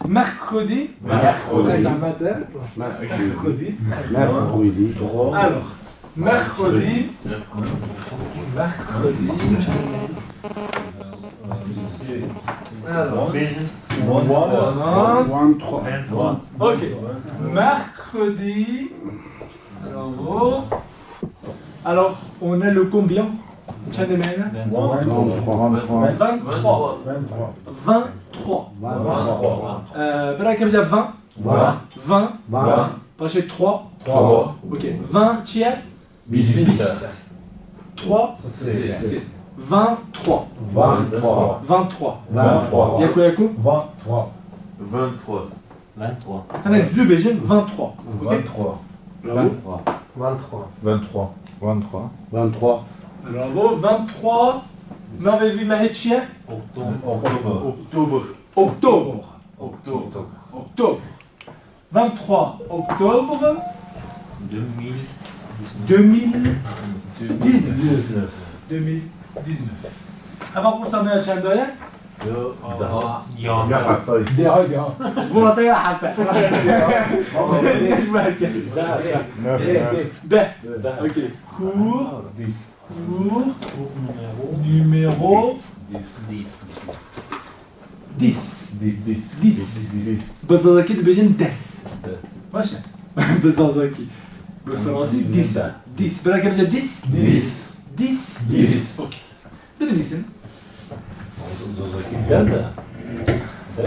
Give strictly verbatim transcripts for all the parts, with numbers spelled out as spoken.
Mercredi. Mercredi. Ne zahmet e. Mercredi. Mercredi. Alors, mercredi. Mercredi. Alors, vingt-trois. Ok. Mercredi. Alors, on est le combien? Çend me hene? Vingt-trois. Vingt-trois. Vingt-trois. Euh, bira ke bije vingt. Vingt. Vingt. Paşê trois. Trois. Ok. Vingt çi ye? Huit. Trois. Vingt-trois. Vingt-trois. Vingt-trois. Yeko yeko. Vingt-trois. Vingt-trois. Vingt-trois. Hinek zû bêjin vingt-trois. Ok? Vingt-trois. Bravo. Vingt-trois. Vingt-trois. Vingt-trois. Vingt-trois. Bravo. Vingt-trois. Navê vî mehê çi ye? Octobre. Octobre. Octobre. Octobre. Octobre. Vingt-trois octobre deux mille dix-neuf. Deux mille dix-neuf. Deux mille dix-neuf. Eva kursa me ya çend daye? Yo, daha. Ya. Deha, deha. Ji bo te ya heta. Ji bo herkes. De. De. De. Ok. Cours. Dix. Cours. Numéro. Dix. Dix. Dix. Dix. Dix. Dix. Bi zazakî dibêjin des. Des. Baş e. Bi zazakî. Bi fransî dix. Dix. Bira ke bije dix? Dix. Dix? Dix. Ok. Binivîsin. Zazakî des e. Des.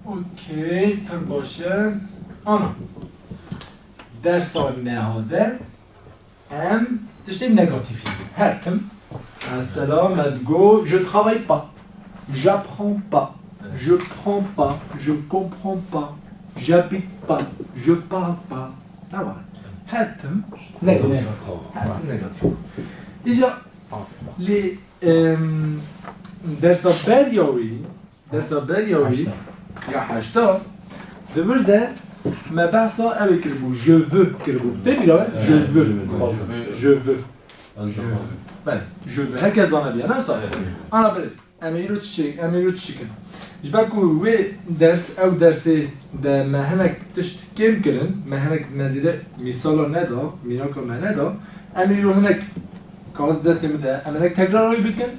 Okey, pir baş e. Ana. Dersa neha de em tiştê negatîfî. Her tim. Mesela me digo, je travaille pas. J'apprends pas. Je prends pas. Je comprends pas. J'habite pas. Je parle pas. Tamam. Her tim negatîf. Her tim negatîf. Îca lê, em, dersa beriya wî, dersa beriya wî, heşta. Ya heşta, di vir de me behsa ew ê kiribû, je veux kiribû. Tê bîra we? Evet, je veux. Je veux. Je veux. Ez dixwazim. Belê, je veux. Her kes zane vîya, ne wisa? Evet. Ana, belê. Em ê îro çi çêk-, em ê îro çi çikin? Ji ber ku wê ders, ew dersê de me hinek tişt kêm kirin, me hinek, me zêde mîsala neda, mîraka me neda, em ê îro hinek kaxizê destê min de, em hinek tekrar wî bikin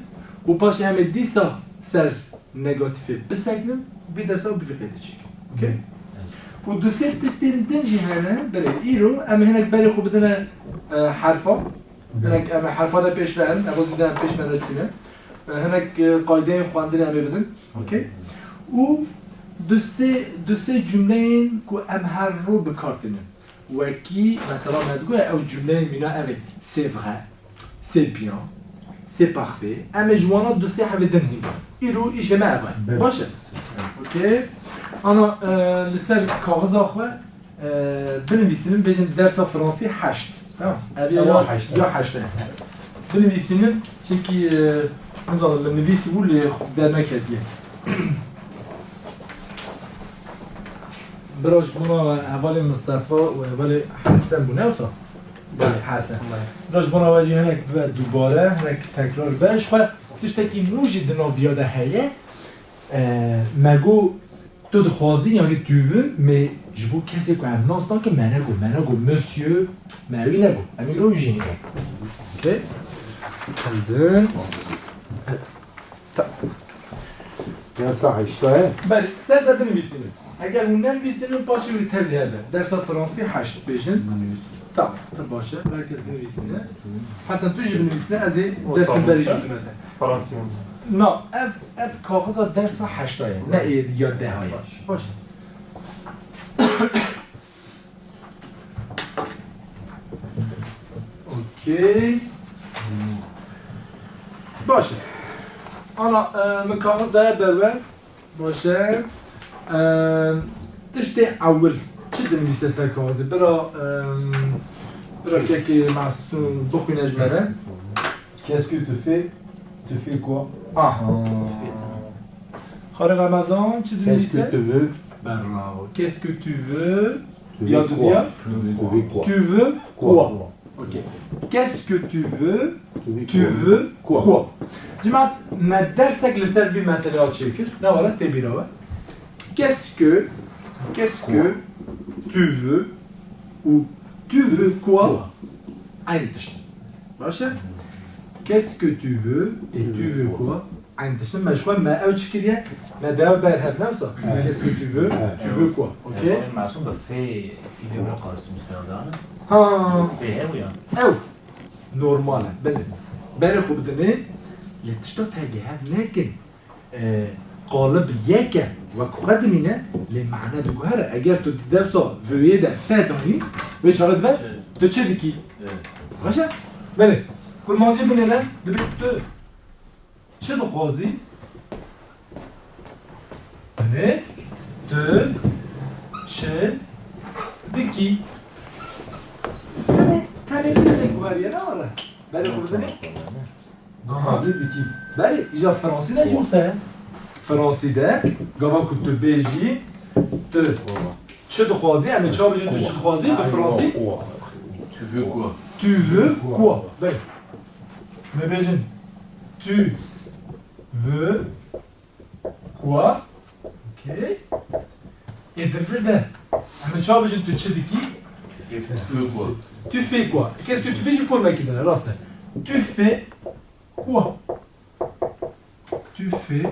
û paşê em ê dîsa ser negatîfê bisekinin, vê dersa bi vî qeydê çêkin. Okey? Û du sê tiştên din jî hene, belê îro em ê hinek berê xwe bidine, e, herfa. Hinek em ê herfa de pêş ve in, em ê zû de em pêş ve neçûne. E, hinek, e, qaydeyên xwendinê em ê bidin. Okey? Û du sê, du sê cumleyên ku em her roj bi kar tînin. Wekî, mesela, me digoye ew cumleyên mîna ev ê, c'est vrai, c'est bien, c'est parfait. Em ê ji wana du sê hevê din hîn bin. Îro îşê me ev e. Belê. Baş e? Okey. Ana, e, li ser kaxiza xwe, e, binivîsînin, bêjin dersa fransî heşt. Tamam. Ev ya, ya heşt e. Binivîsînin, çimkî, e, nizanim, min nivîsîbû lê derneketiye. Bira ji bona hevalê Mistefa û hevalê Hesen bû, ne wisa? Belê, Hesen. Belê. Bira ji bona we jî hinek bibe dubare, hinek tekrar be. Ji xwe tiştekî nû jî di nav viya de heye. E, me got, tu dixwazî, yanî tu veux, mais ji bo kesê ku em nas nakin, me negot, me negot, monsieur, me wî negot. Em îro wî jî hîn. Okey? Çendin? Ta-, ya sa heşta ye? Belê, ser de binivîsînin. Eger hûn nenivîsînin, paşê wî tev dihe be. Dersa fransî heşt bêjin. Tamam, pir baş e. Her kes binivîsîne. Hesen, tu jî binivîsîne, ez ê dersên berî jî bime te. Fransî. Na, ev, ev kaxiza dersa heşta ye. Ne ê ya deha ye. Baş. Baş. Okey. Baş e. Ana, e, min kaxiz daye ber we. Baş e. E, tiştê ewil çi dinivîse ser kaxizê? Bira, e, bira kekê Masûm bixwîne ji me re. Qu'est-ce que tu fais? Tu fais quoi? Aha. Xalê Remezan çi dinivîse? Qu'est-ce que tu veux? Bravo. Qu'est-ce que tu veux? Tu veux quoi? Tu veux quoi? Tu veux quoi? Ok. Qu'est-ce que tu veux? Tu veux quoi? Cemaat, me dersek li ser vî meselê çêkir. Ne were tê bîra we. Qu'est-ce que, qu'est-ce que tu veux ou tu veux quoi? Aynı tişt. Baş e? Qu'est-ce que tu veux et tu veux quoi? Eyn tiştin me ji xwe me ew çi kiriye? Me dev ber hev ne wisa? Evet. Qu'est-ce que tu veux? Evet. Tu veux quoi? Ok? Ew Masûm bi fê fîlê wî qarşî mustera dane. Ha. Fê hew ya? Ew. Normal e. Belê. Berê xwe bidinê. Lê tişta tevî hev nekin. E, qalib yek e. Wek xwe dimîne. Lê mane diguhere. Eger tu di dersa vöyê de fe danî, wê çare dibe, tu çi dikî? Evet. Baş e? Belê. Kurmancî binêre, dibê tu çi dixwazî? Lê tu çi dikî? Tenê, tenê tenê guheriye ne were? Berê xwe bidinê. Dixwazî dikî. Berê, îja fransî de jî wisa ye. Fransî de, gava ku tu bêjî, tu çi dixwazî? Em ê çawa bêjin tu çi dixwazî? Bi fransî? Tu veux quoi? Tu veux quoi? Belê. Me bêjin, tu veux quoi? Ok. Ê di vir de. Em ê çawa bêjin tu çi dikî? Tu fais quoi? Tu fais quoi? Qu'est-ce que tu fais? Ji formekî din e, rast e. Tu fais quoi? Tu fais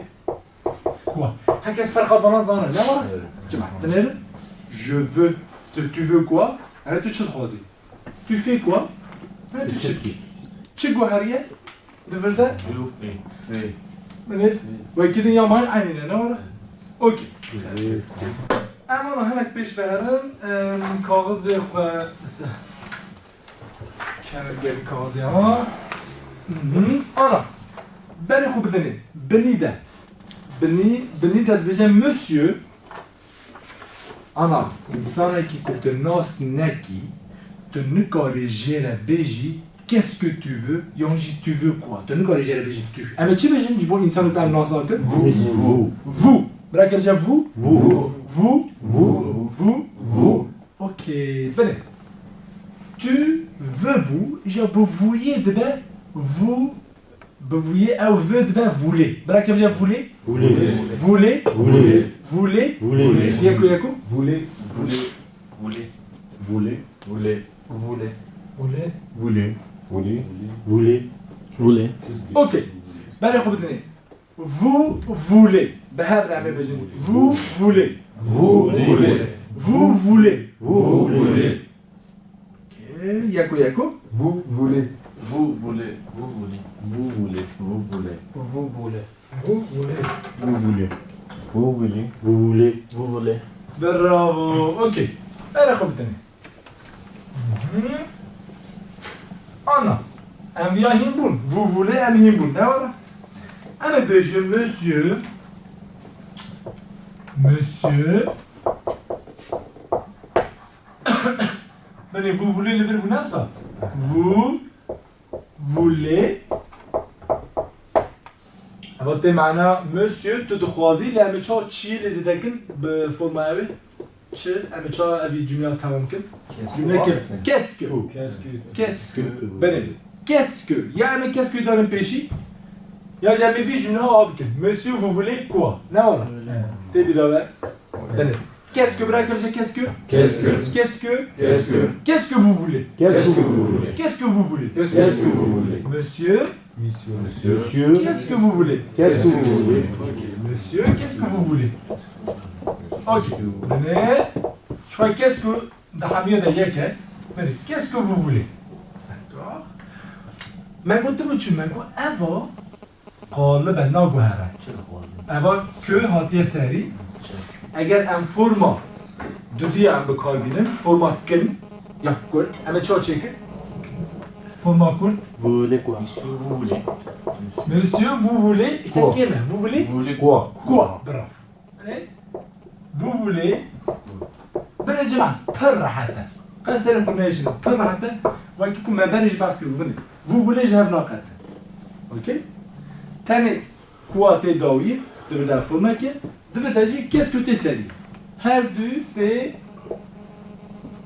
quoi? Her kes ferqa vana zane, ne var? Evet. Cemaat, dinêrin. Je veux. Tu, tu veux quoi? Erê tu çi dixwazî? Tu fais quoi? Erê tu çi dikî? Çi guheriye? Di vir de? Fê. Fê. Binêr. Wekî din ya mayî eynî ne, ne were? Okey. Em ana hinek pêş ve herin, em, kaxizê xwe se-, Kemergerî kaxizê ha. Mhm. Ana. Berê xwe bidinê. Binî de. Binî, binî de dibêje monsieur. Ana, însanekî ku tu nas nekî, tu nikarî jê re bêjî, qu'est-ce que tu veux, yan jî tu veux quoi? Tu nikarî jê re bêjî tu. Em ê çi bêjin ji bo însanê ku em nas nakin? Vous. Vous. Vous. Bira ke bêje vous. Vous. Vous. Vous. Vous. Vous. Ok, binê. Tu veux bû, îja bi vûyê dibe vous, bi vûyê ew veux dibe voulez. Bira ke bêje voulez. Voulez. Voulez. Voulez. Voulez. Voulez. Yeko yeko. Voulez. Voulez. Voulez. Voulez. Voulez. Ok. Berê xwe bidinê. Vous voulez. Bi hev re em ê bêjin. Vous voulez. Vous voulez. Vous voulez. Vous voulez. Ok, yeko yeko. Vous voulez. Vous voulez. Vous voulez. Vous voulez. Vous voulez. Vous voulez. Vous voulez. Vous voulez. Vous voulez. Vous voulez. Bravo. Ok. Berê xwe bidinê. Mhm. Ana. Em viya hîn bûn. Vous voulez, em hîn bûn. Ne were? Em ê bêjin monsieur. Monsieur. Belê, vous voulez li vir bû ne wisa? Vous voulez. Eva tê mana, monsieur, tu dixwazî, lê em ê çawa çiyê lê zêde kin bi formaya wê? Çi? Em ê çawa evî cumleya temam kin? Cumle kim? Qu'est-ce que? Qu'est-ce que? Belê. Qu'est-ce que? Ya em ê qu'est-ce que danin pêşî? Ya jî em ê vî cumleya a bikin. Monsieur, vous voulez quoi? Ne were? Tê bîra we? Belê. Qu'est-ce que, bira ke bêje qu'est-ce que? Qu'est-ce que? Qu'est-ce que? Qu'est-ce que? Qu'est-ce que vous voulez? Qu'est-ce que vous voulez? Qu'est-ce que vous voulez? Qu'est-ce que vous voulez? Monsieur. Monsieur. Monsieur. Qu'est-ce que vous voulez? Qu'est-ce que vous voulez? Ok. Monsieur, qu'est-ce que vous voulez? Ok. Binê, je crois qu'est-ce que, di hemiye de yek e. Binê, qu'est-ce que vous voulez? D'accord. Me got, tu me çû, me got, eva qalib e, naguhere. Çi dixwazin? Eva que hatiye serî. Çi? Eger em forma dudiya em bi kar bînin, forma kin ya kurt, em ê çawa çêkin? Forma kurt. Vous voulez quoi? Monsieur, vous voulez. Monsieur, vous voulez, işte Quoi? Kêm e, vous voulez? Vous voulez quoi? Quoi? Bravo. Binê, vous voulez, binê cima, pir rehet e. Qeserê xwe nêşin, pir rehet e. Wekî ku me berê jî behs kir, binê. Vous voulez ji hev naqete. Ok? Tenê quoi tê dawiyê, dibe de formeke, dibe de jî qu'est-ce que tê serî. Her du tê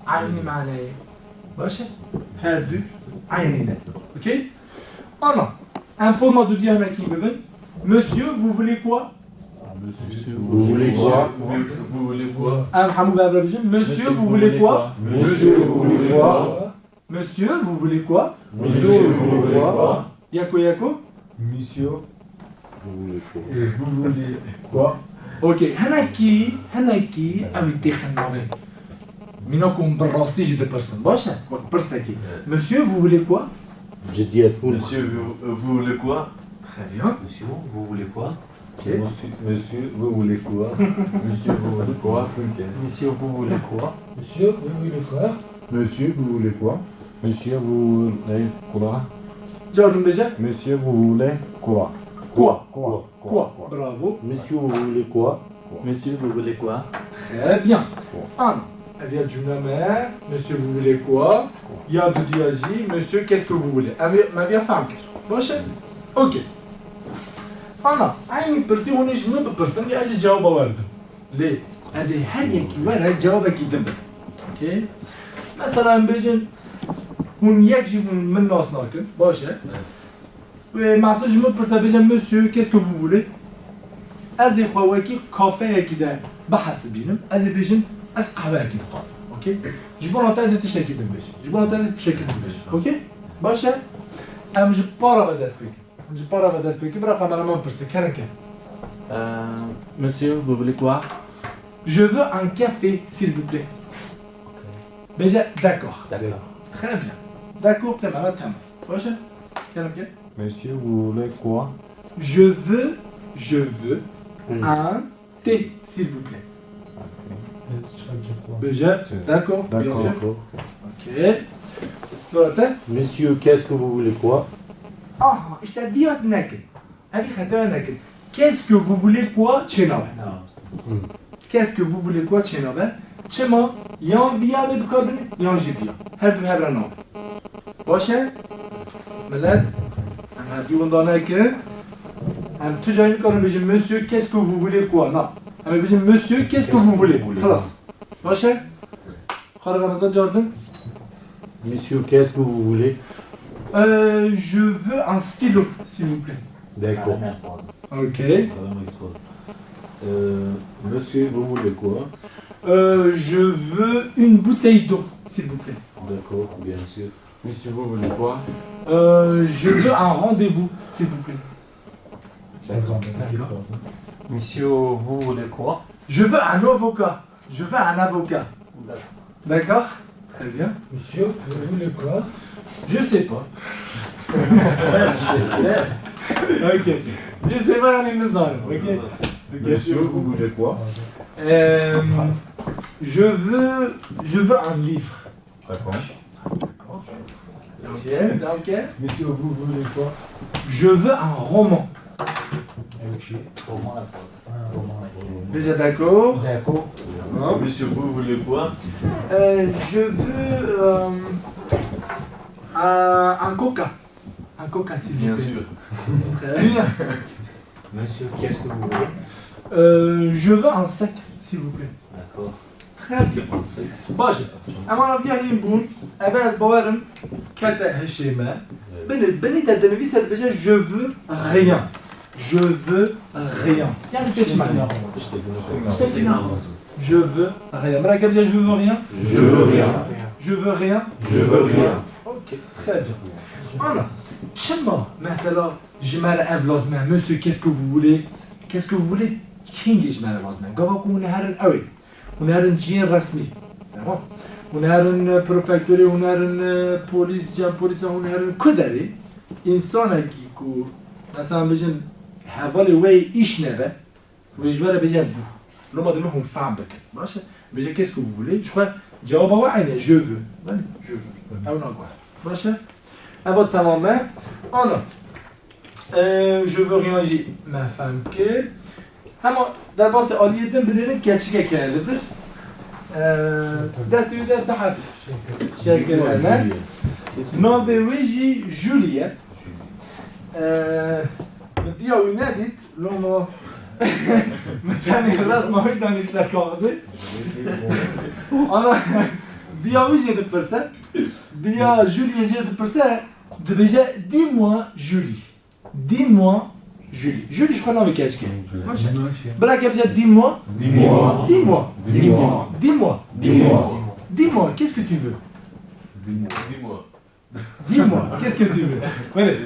eynî maneyê. Baş e? Her du eynî ne. Ok? Ana, em forma dudiya hinekî bibin. Monsieur, vous voulez quoi? Monsieur, vous voulez quoi? Vous, vous voulez quoi? Em hemû beraber bijin. Monsieur, vous voulez quoi? Monsieur, vous voulez quoi? Monsieur, vous voulez quoi? Monsieur, vous voulez quoi? Yeko yeko. Monsieur, vous voulez quoi? Et vous voulez quoi? Ok, hinekî, hinekî ew ê têxin navê. Mîna ku hûn bi rastî jî dipirsin. Baş e? Wek pirsekî. Evet. Monsieur, vous voulez quoi? Ciddiyet bû. Monsieur, vous, vous voulez quoi? Très bien. Monsieur, vous voulez quoi? Ok. Monsieur, monsieur, vous voulez quoi? Monsieur, vous voulez quoi? Monsieur, vous voulez quoi? Monsieur, vous voulez quoi? Monsieur, vous voulez quoi? Monsieur, vous voulez quoi? Cardim bêje. Monsieur, vous voulez quoi? Quoi? Quoi? Quoi? Quoi? Bravo. Monsieur, vous voulez quoi? Monsieur, vous voulez quoi? Très bien. Ana, ev ya cümle me, monsieur, vous voulez quoi? Ya dudiya jî, monsieur, qu'est-ce que vous voulez? Em, me viya fehm kir. Baş e? Ok. Ana, eynî pirsî hûn ê ji min bipirsin, ya ez ê cewaba we bidim. Lê ez ê her yekî we re cewabekî din bidim. Ok? Mesela em bêjin, hûn yek jî hûn min nas nakin. Baş e? Wê Mahsûn ji min pirse, bêje, Monsieur, qu'est-ce que vous voulez? Ez ê xwe wekî kafeyekî de bihesibînim. Ez ê bêjim, ez qehweyekî dixwazim. Ok? Ji bona te ez ê tiştekî din bêjim. Ji bona te ez ê tiştekî din bêjim. Ok? Baş e? Em ji para ve dest pê kirin. Em ji para ve dest pê kirin. Bira kameraman pirse. Kerem ke. Euh, monsieur, vous voulez quoi? Je veux un café, s'il vous plaît. Bêje, d'accord. D'accord. Très bien. D'accord, temela, tamam. Baş e? Kerem ke. Monsieur, vous voulez quoi? Je veux, je veux Hmm. un thé, s'il vous plaît. Bêje, d'accord, bien sûr. D'accord. Ok. Dora te? Monsieur, qu'est-ce que vous voulez quoi? Aha, işte viyat nekin. Evî xetaya nekin. Qu'est-ce que vous voulez quoi? Çênabe. Hmm. Qu'est-ce que vous voulez quoi? Çênabe. Çima? Yan viya bê bikarbin, yan jî viya. Her du hev re nabe. Baş e? Milet, em her du winda nekin. Em tu carî nikarin bêjin, Monsieur, qu'est-ce que vous voulez quoi? Na. Em ê bêjin, Monsieur, qu'est-ce que vous voulez? Xilas. Baş e? Xalê Remezan, cardin. Monsieur, qu'est-ce que vous voulez? Euh, je veux un stylo, s'il vous plaît. D'accord. Kalem dixwazim. Ok. Kalem dixwazim. Euh, monsieur, vous voulez quoi? Euh, je veux une bouteille d'eau, s'il vous plaît. D'accord, bien sûr. Monsieur, vous voulez quoi? Euh, je veux un rendez-vous, s'il vous plaît. D'accord. Monsieur, vous voulez quoi? Je veux un avocat. Je veux un avocat. D'accord. Très bien. Monsieur, vous voulez quoi? Je sais pas. Ok. Je sais pas, yani, nizanim. Ok. Ok. Monsieur, vous voulez quoi? Euh, je veux, je veux un livre. D'accord. Ok. Monsieur, vous voulez quoi? Je veux un roman. Ok. Roman. Déjà d'accord. D'accord. Hein? Monsieur, vous voulez quoi? Euh, je veux, euh, un, un coca. Un coca, s'il vous plaît. Bien sûr. Très bien. Monsieur, qu'est-ce que vous voulez? Euh, je veux un sec, s'il vous plaît. D'accord. Très bien. Baş e. Em ana viya hîn bûn. Eve ez bawerim kete hişê me. Evet. Binê, binê te dinivîse dibêje, je veux rien. Je veux rien. Yani pê çi mane? Tiştekî naxwazim. Tiştekî naxwazim. Je veux rien. Bira ke bêje, je veux rien. Je veux rien. Je veux rien. Je veux rien. Ok, très bien. Ana, çima mesela ji me re ev lazim e? Monsieur, qu'est-ce que vous voulez? Qu'est-ce que vous voulez? Kîngî ji me re lazim e. Gava ku hûn herin ew ê. Hûn herin cihên resmî. Tamam. Hûn herin, e, prefekturê, hûn herin, e, polîs, cem polîsa, hûn herin ku derê. Însanekî ku, mesela bijin, hevalê wê îş nebe, wê ji we re bêje vous. Loma divê hûn fehm bikin. Baş e? Bêje qu'est-ce que vous voulez? Ji xwe cewaba we eyn e, je veux. Belê, je veux. Ew naguhere. Baş e? Eva temam e. Ana. Ee, je veux rien jî me fehm kir. Hema derbasî aliyê din binêrin keçikek heye li vir. Ee, destê wî de du herf şekil hene. Navê wê jî Julie ye. Ee, min diya wî nedît, loma min tenê resma wî danî ser kaxizê. Ana, diya wî jê dipirse, diya Julie jê dipirse, dibêje, dis-moi Julie. Dis-moi Julie. Julie ji xwe navê keçikê. Baş e. Birake bêje dis-moi. Dis-moi. Dis-moi. Dis-moi. Dis-moi. Dis-moi. Dis-moi. Qu'est-ce que tu veux? Dis-moi. Dis-moi. Qu'est-ce que tu veux? Wele.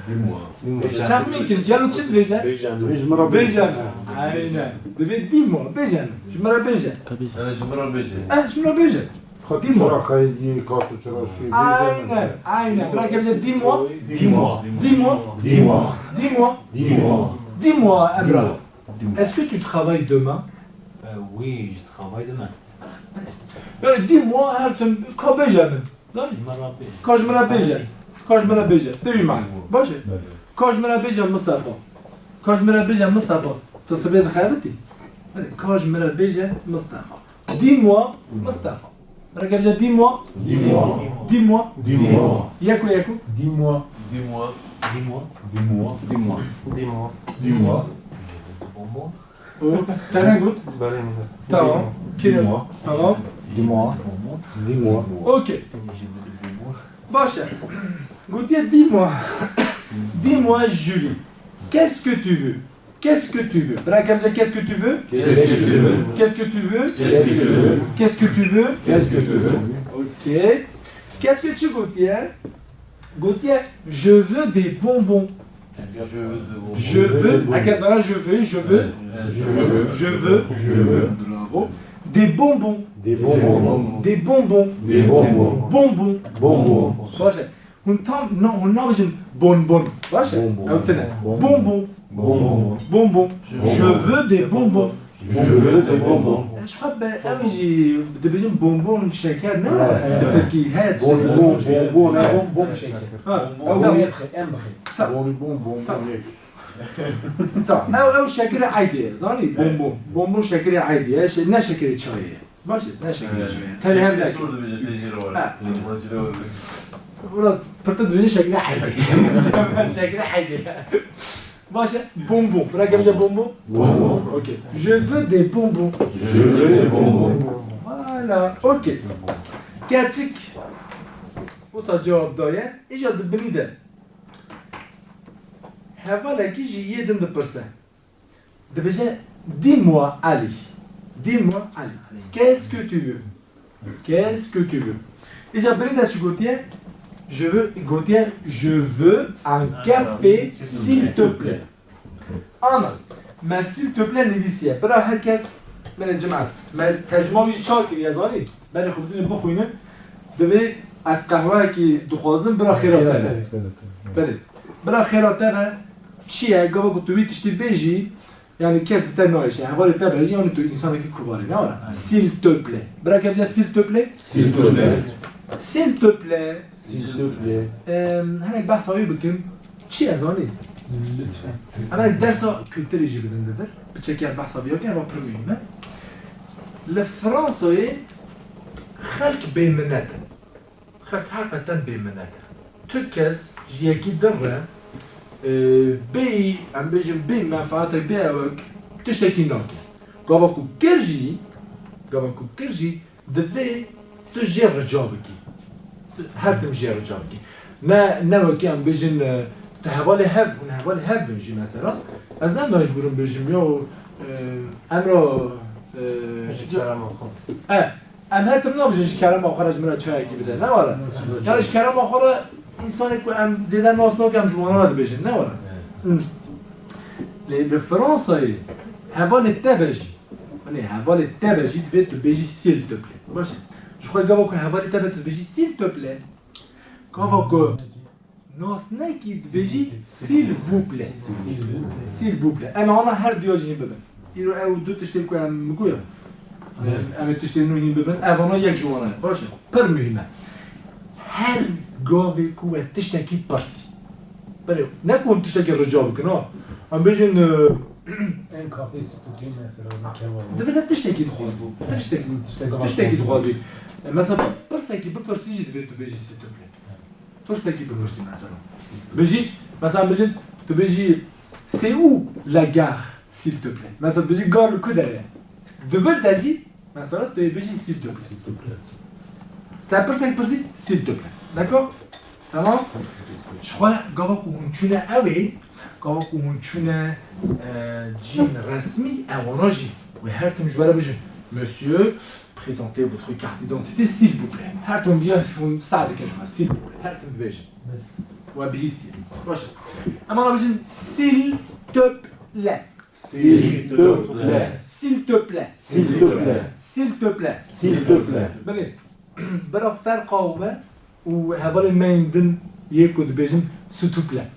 Dis-moi. Dis-moi. Tahmîn kin, gelo çi dibêje? Bêje. Ji min re bêje. Bêje. Aynen. Divê dis-moi. Bêje. Ji min re bêje. Ji min re bêje. Eh, ji min re bêje. Dis-moi. Çira xeyidî, ka tu çira şûyî, bêje min. Aynen, aynen. Birake bêje dis-moi. Dis-moi. Dis-moi. Dis-moi. Dis-moi. Dis-moi. Dis-moi, Emrah. Dis-moi. Est-ce que tu travailles demain? Euh, oui, je travaille demain. Yani dis-moi her tim ka bêje min. Zanî? Ji min re bêje. Ka ji min re bêje. Ka ji min re bêje. Te wî man. Baş e? Belê. Ka ji min re bêje Mistefa. Ka ji min re bêje Mistefa. Tu sibê dixebitî? Belê. Ka ji min re bêje Mistefa. Dis-moi Mistefa. Birake bêje dis-moi. Dis-moi. Dis-moi. Dis-moi. Yeko yeko. Dis-moi. Dis-moi. Dis-moi. Dis-moi. Dis-moi. Dis-moi. Bonbon. O, te ne got? Belê, min got. Tamam. Kî ne? Dis-moi. Tamam. Dis-moi. Dis-moi. Okey. Baş e. Gotiye dis-moi. Dis-moi, Julie. Qu'est-ce que tu veux? Qu'est-ce que tu veux? Birake bêje qu'est-ce que tu veux? Qu'est-ce que tu veux? Qu'est-ce que tu veux? Qu'est-ce que tu veux? Qu'est-ce que tu veux? Qu'est-ce que tu veux? Okey. Qu'est-ce que tu gotiye? Gotiye, je veux des bonbons. Je veux des bonbons. Je veux, heke zana je veux, je veux. Je veux. Je veux. Je veux. Bravo. Des bonbons. Des bonbons. Des bonbons. Des bonbons. Bonbons. Bonbons. Baş e. Hûn tam, na-, hûn nabêjin bonbon. Baş e? Bonbon. Ew tune. Bonbon. Bonbon. Bonbon. Bonbon. Je veux des bonbons. Je veux des bonbons. Ji xwe be, em jî dibêjin bonbon şeker ne? Evet, evet. Bi tirkî heye. Bonbon, bonbon, ne? Bonbon şeker. Ha, bonbon. Ew tamam. Em bixwe, em bixwe. Tamam. Bonbon, bonbon. Tamam. Tamam. Ew, ew şekerê eydê ye, zanî? Evet. Bonbon. Bonbon şekerê eydê ye, şey, ne şekerê çayê ye. Baş e, ne şekerê çayê ye. Tenê her ne. Sor dibêje tê jê re were. Ha. Ji xwe jî re were. Wela pirtir dibêje şekerê eydê ye. Şekerê eydê ye. Baş e, bonbon. Birake bêje bonbon. Bonbon. Okey. Je veux des bonbons. Je veux des bonbons. Voilà. Okey. Keçik wisa cewab daye. Îja di binî de hevalekî ji yê din dipirse. Dibêje, dis-moi Ali. Dis-moi Ali. Qu'est-ce que tu veux? Qu'est-ce que tu veux? Îja binî de çi gotiye? Je veux, gotiye, je veux un café, s'il te plaît. Ana, me s'il te plaît nivîsiye. Bira her kes, binê cemaat. Me tercuma wî jî çar kiriye, zanî? Berê xwe bidinê bixwînin. Divê ez qehweyekî dixwazim, bira xêra te be. Belê. Bira xêra te be. Çi ye? Gava ku tu wî tiştî bêjî, yani kes bi te nayêşe. Hevalê te be jî, yani tu însanekî kubar î, ne were? Aynen. S'il te plaît. Birake bêje s'il te plaît. S'il te plaît. S'il te plaît. S'il te plaît. Em, hinek behsa wî bikim. Çi ye zanî? Lütfen. Em hinek dersa kulturê jî bidin li vir. Piçekî em behsa vî bikin, eva pir muhîm e. Li Fransayê xelk bêminnet in. Xelk heqeten bêminnet e. Tu kes ji yekî din re, e, bêyî, em bêjin, bê menfaatek, bê ewek tiştekî nake. Gava ku kir jî, gava ku kir jî, divê tu jê rica bikî. Her tim jê rica bikî. Ne, ne wekî em bêjin, e, tu hevalê hev, hûn hevalê hev bin jî mesela. Ez ne mecbûr im bêjim, yo, e, Emra, e, ji kerema xwe. E, Em her tim nabêjin ji kerema xwe re ji min re çayekî bide, ne were? Yani ji kerema xwe re însanê ku em zêde nas nakin, em ji wana re dibêjin, ne were? Hmm. Lê li Fransayê hevalê te be jî. Hani hevalê te be jî divê tu bêjî s'il te plaît. Baş e. Ji xwe gava ku hevalê te be tu dibêjî s'il te plaît. Gava ku nas nekî dibêjî s'il vous plaît. S'il vous plaît. Em ana her duya jî hîn bibin. Îro ew du tiştên ku em goya. Em, em ê tiştên nû hîn bibin. Ev ana yek ji wan e. Baş e. Pir muhîm e. Her gavê ku we tiştekî pirsî. Belê, ne ku hûn tiştekî rica bikin, ha. Em bêjin, e, En kafê stûdyo mesela, ne kewa. Divê te tiştekî dixwazî. Tiştekî, tiştekî dixwazî. E, mesela pirsekî bipirsî jî divê tu bêjî s'il te plaît. Pirsekî bipirsî mesela. Bêjî, mesela bêjin, tu bêjî, c'est où la gare, s'il te plaît? Mesela bêjî, gar li ku derê ye? Di vir de jî, mesela tu yê bêjî s'il te plaît. Te pirsek pirsî, s'il te plaît. D'accord? Tamam? Ji xwe gava ku hûn çûne ew ê, gava ku hûn çûne, e, cîn resmî, ewana jî. Wê her tim ji we re bêjin, Monsieur, présentez votre carte d'identité, s'il vous plaît. Her tim ya hûn sade ke ji xwe, s'il vous plaît. Her tim dibêjin. We bihîstiye. Baş e. Em ana bêjin, s'il te plaît. S'il te plaît. S'il te plaît. S'il te plaît. S'il te plaît. S'il te plaît. Belê. Bira ferqa we û hevalên me yên din yê ku dibêjin, s'il te plaît.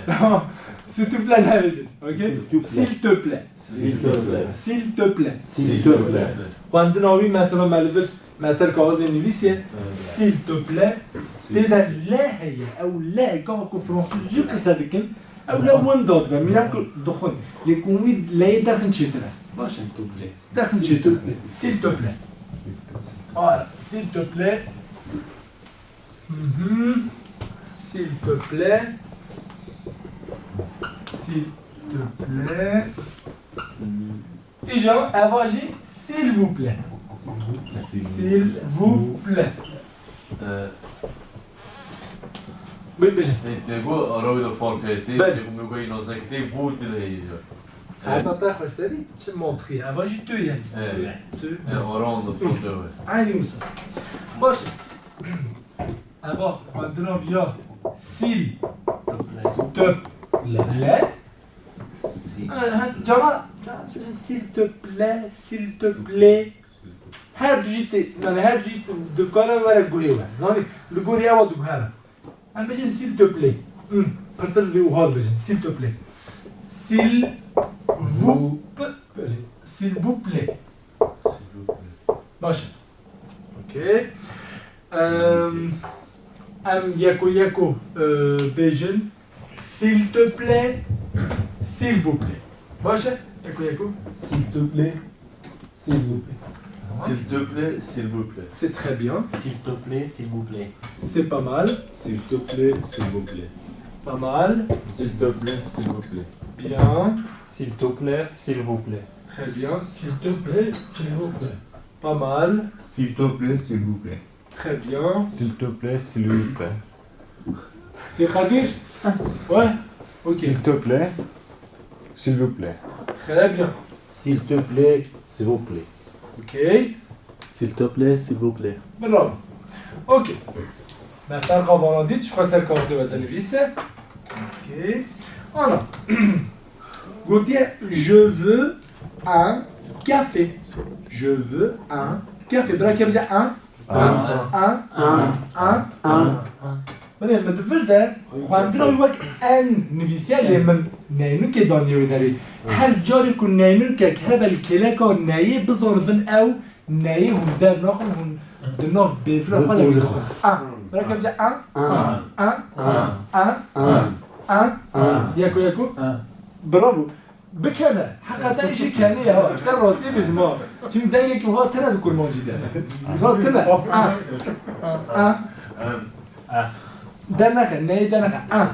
Tamam. S'il te plaît nebêjin. Okey? S'il te plaît. S'il te plaît. S'il te plaît. S'il te plaît. Xwendina wî mesela me li vir, me ser kaxizê nivîsiye. Evet. S'il te plaît. Tê de le heye. Ew le, gava ku fransûz zû qise dikin, ew le winda dibe. Mîna ku dixwin. Lê ku wî leyê derxin çêtir e. Baş e. S'il te plaît. Derxin çêtir. S'il te plaît. Voilà, s'il te plaît. Mhm. S'il te plaît. S'il te plaît. Îja eva jî, s'il vous plaît. S'il vous plaît. S'il vous plaît. Ee, Bê-, bêje. Hey, te got ara wî de fark heye. Tê, Belê. Tê ku me got îna zek tê, vous tê de heye ya. Saeta te xweş te dî, çi mantiqî ye. Eva jî tu ye. Evet. Tu. E, ara wan de fark heye. Aynı wisa. Baş. Eva xwendina viya, s'il te plaît. S'il. Ha, ha, cama, s'il te plaît, s'il te plaît. Her du jî tê, yani her du jî tê, dikare were guhê we. Zanî, li gorî ewa diguhere. Em bêjin s'il te plaît. Hmm, pirtir vê wiha dibêjin. S'il te plaît. S'il vous plaît. S'il vous plaît. Baş e. Okey. Em, em yeko yeko, e, bêjin. S'il te plaît, s'il vous plaît. Baş e? Yeko yeko. S'il te plaît, s'il vous plaît. S'il te plaît, s'il vous plaît. C'est très bien. S'il te plaît, s'il vous plaît. C'est pas mal. S'il te plaît, s'il vous plaît. Pas mal. S'il te plaît, s'il vous plaît. Bien. S'il te plaît, s'il vous plaît. Très bien. S'il te plaît, s'il vous plaît. Pas mal. S'il te plaît, s'il vous plaît. Très bien. S'il te plaît, s'il vous plaît. C'est Kadir? Ouais. Ok. S'il te plaît, s'il vous plaît. Très bien. S'il te plaît, s'il vous plaît. Ok. S'il te plaît, s'il vous plaît. Bravo. Ok. Me ferqa vana dît, ji xwe ser kartê we dinivîse. Ok. Ana. Gotiye, je veux un café. Je veux un café. Bira ke bije un. An. An. An. An. An. Belê, min di vir de xwendina wî wek en nivîsiye, lê min neynûkê daniye wê derê. Her carê ku neynûkek hebe li kêleka neyê, bizanibin ew neyê hûn dernaxin, hûn di nav bêvila xwe de dixwin. An. Bira ke bije an. An. An. An. An. An. Yeko yeko. Bravo. Bikene. Heqeten jî kenê ya. Îşte rastî bêjim ha. Çimkî dengekî wiha tine di kurmancî de. Wiha tine. A. A. Dernexe, neyê dernexe. A.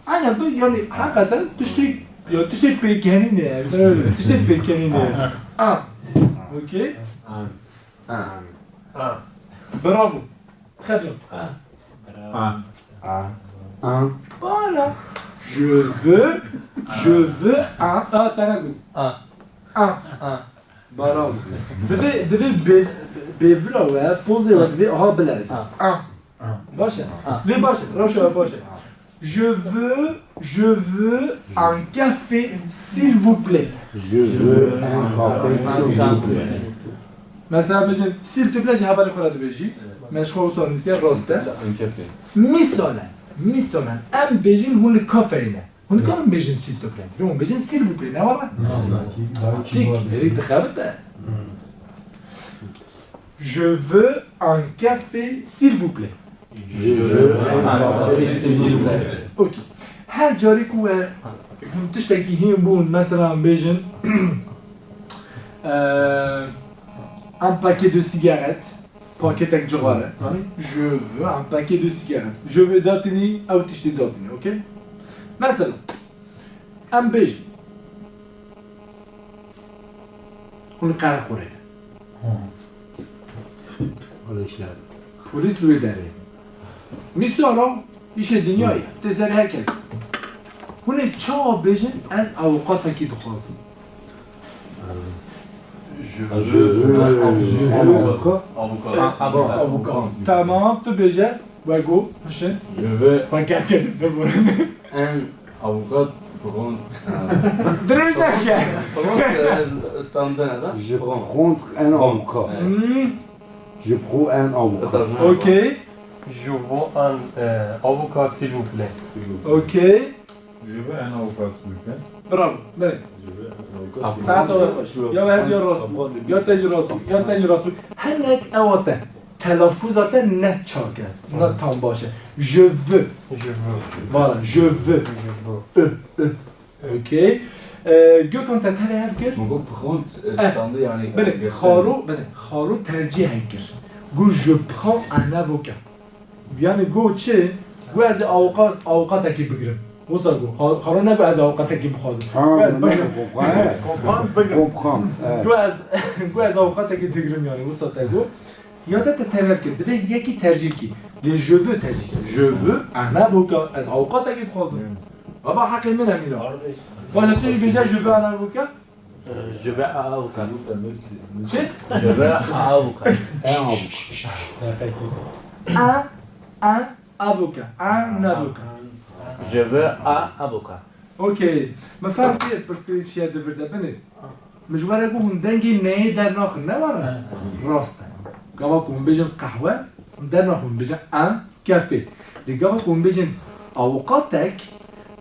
Aynen bu yani heqeten tiştê, ya tiştê pêkenî ne ya. Îşte öyle. Tiştê pêkenî ne ya. A. Okey. An. An. Bravo. Très bien. An. An. An. Voilà. Je veux, je veux un. Ah, t'as la goutte. An. An. An. Bravo. Divê, divê bê, bêvila we, pozê we divê aha bilerê. An. An. An. Baş e. An. Lê baş e. Rewşa we baş e. Je veux, je veux un café, s'il vous plaît. Je veux un café, s'il vous plaît. Mesela bêjin, s'il te plaît, ji hevalê xwe re dibêjî. Me ji xwe wisa nivîsiye, rast e. Mîsalen, mîsalen, em bêjin hûn li kafeyê ne. Hûn dikarin bêjin s'il te plaît. Divê hûn bêjin s'il vous plaît, ne were? Tîk, êrî dixebite. Je veux un café, s'il vous plaît. Je veux un café, s'il vous plaît. Ok. Her carî ku we hûn tiştekî hîn bûn, mesela bêjin, eee, un paquet de cigarettes, paketek cixare, zanî? Je veux un paquet de cigarettes. Je veux datinî, ew tiştî datinî, ok? Mesela, em bêjin, hûn li qereqorê ne. Polîs li wê derê. Mîsala, îşê dinyayê, tê serê her kes. Hûn ê çawa bêjin, ez avûkatekî dixwazim? Je veux un avocat. Avocat. Avocat. Tamam, tu bêje, wego, hişin. Je veux. Xwe ker kir, bibûrin. Un avocat prend. Dirêj neke. Prend, euh, standard, hein? Je rencontre un avocat. Hmm. Je prends un avocat. Ok. Je veux un, euh, avocat, s'il vous plaît. Ok. Je veux un avocat, s'il vous plaît. Bravo. Belê. Je veux un avocat, s'il vous plaît. Saet ew e xweş. Ya her ya rast bû. Ya te jî rast bû. Ya te jî rast bû. Hinek ewa te. Telafûza te ne çak e. Ne tam baş e. Je veux. Je veux. Voilà, je veux. Je veux. Ü, ü. Ok. Ee, Gökhan, te tevî hev kir? Min got prend, eh, standard, yani, belê, Xaro, belê, Xaro tercîh hev kir. Got, je prends un avocat. Yani got çi? Got ez ê awoqa-, awoqatekî bigirim. Wisa got. Xa-, Xaro negot ez awoqatekî bixwazim. Ha, got ez ne, bigirim. Comprend, evet. Got ez, got ez awoqatekî digirim yani. Wisa te got. Ya te, te tevî hev kir. Divê yekî tercîh kî. Lê je veux tercîh kir. Je veux un avocat. Ez awoqatekî dixwazim. Hmm. Baba, heqê min e, mîna. Baş e, tu jî bêje, je veux un avocat. Euh, je veux un avocat. Çi? Je veux un avocat. Un avocat. Un, un avocat. Un avocat. Je veux un avocat. Okey. Min fehm kir, pirsgirêk çi ye di vir de, binêr. Min ji we re got hûn dengê neyê dernaxin, ne were? He. Rast e. Gava ku hûn bêjin qehwe, hûn dernaxin, hûn bêjin un café. Lê gava ku hûn bêjin awoqatek,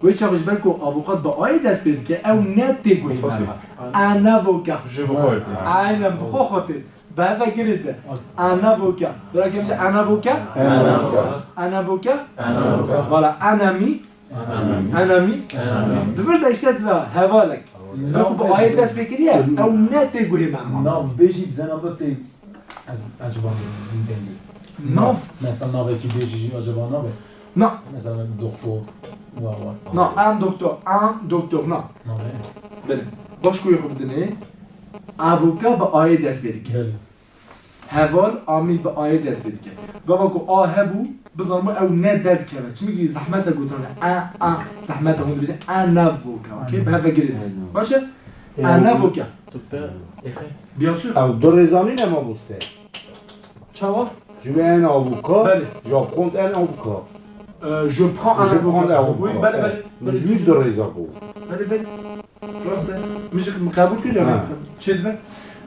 wê çaxê ji ber ku awoqat bi ayê dest pê dike, ew ne tê guhê me re. Un avocat. Ji bo xwe tê. Aynen, bi xwe xwe tê. Bi heve girê de. Un avocat. Bira kem bêje un avocat? Un avocat. Un avocat? Un avocat. Voilà, un ami. Un ami. Un ami. Un ami. Di vir de îşte dibe hevalek. Nav. Wek bi ayê dest pê kiriye, ew ne tê guhê me. Nav bêjî bi zena tê ez, eceba dengê. Nav. Mesela navekî bêjî jî eceba nabe. Na. Mesela doktor, wa, wa. Na, un doktor, un doktor, na. Nabe. Belê. Baş ku yê xwe bidinê. Avoka bi ayê dest pê dike. Belê. Heval, amî bi ayê dest pê dike. Gava ku a hebû, bizanibû ew ne derdikeve. Çimkî zehmet e gotin. A, a, zehmet e hûn dibêjin. A ne voka, okey? Bi heve girê. Baş e? A ne voka. Tu pe, êxê. Bien sûr. Ew du rêza nîne mamoste? Çawa? Je veux un avocat. Belê. Je rencontre un avocat. Euh, je prends un avocat. Je prends un avocat. Oui, belê, belê. Min jî du rêza got. Belê, belê. Rast e. Min jî qebûl kir, yani. Ha. Çêdibe.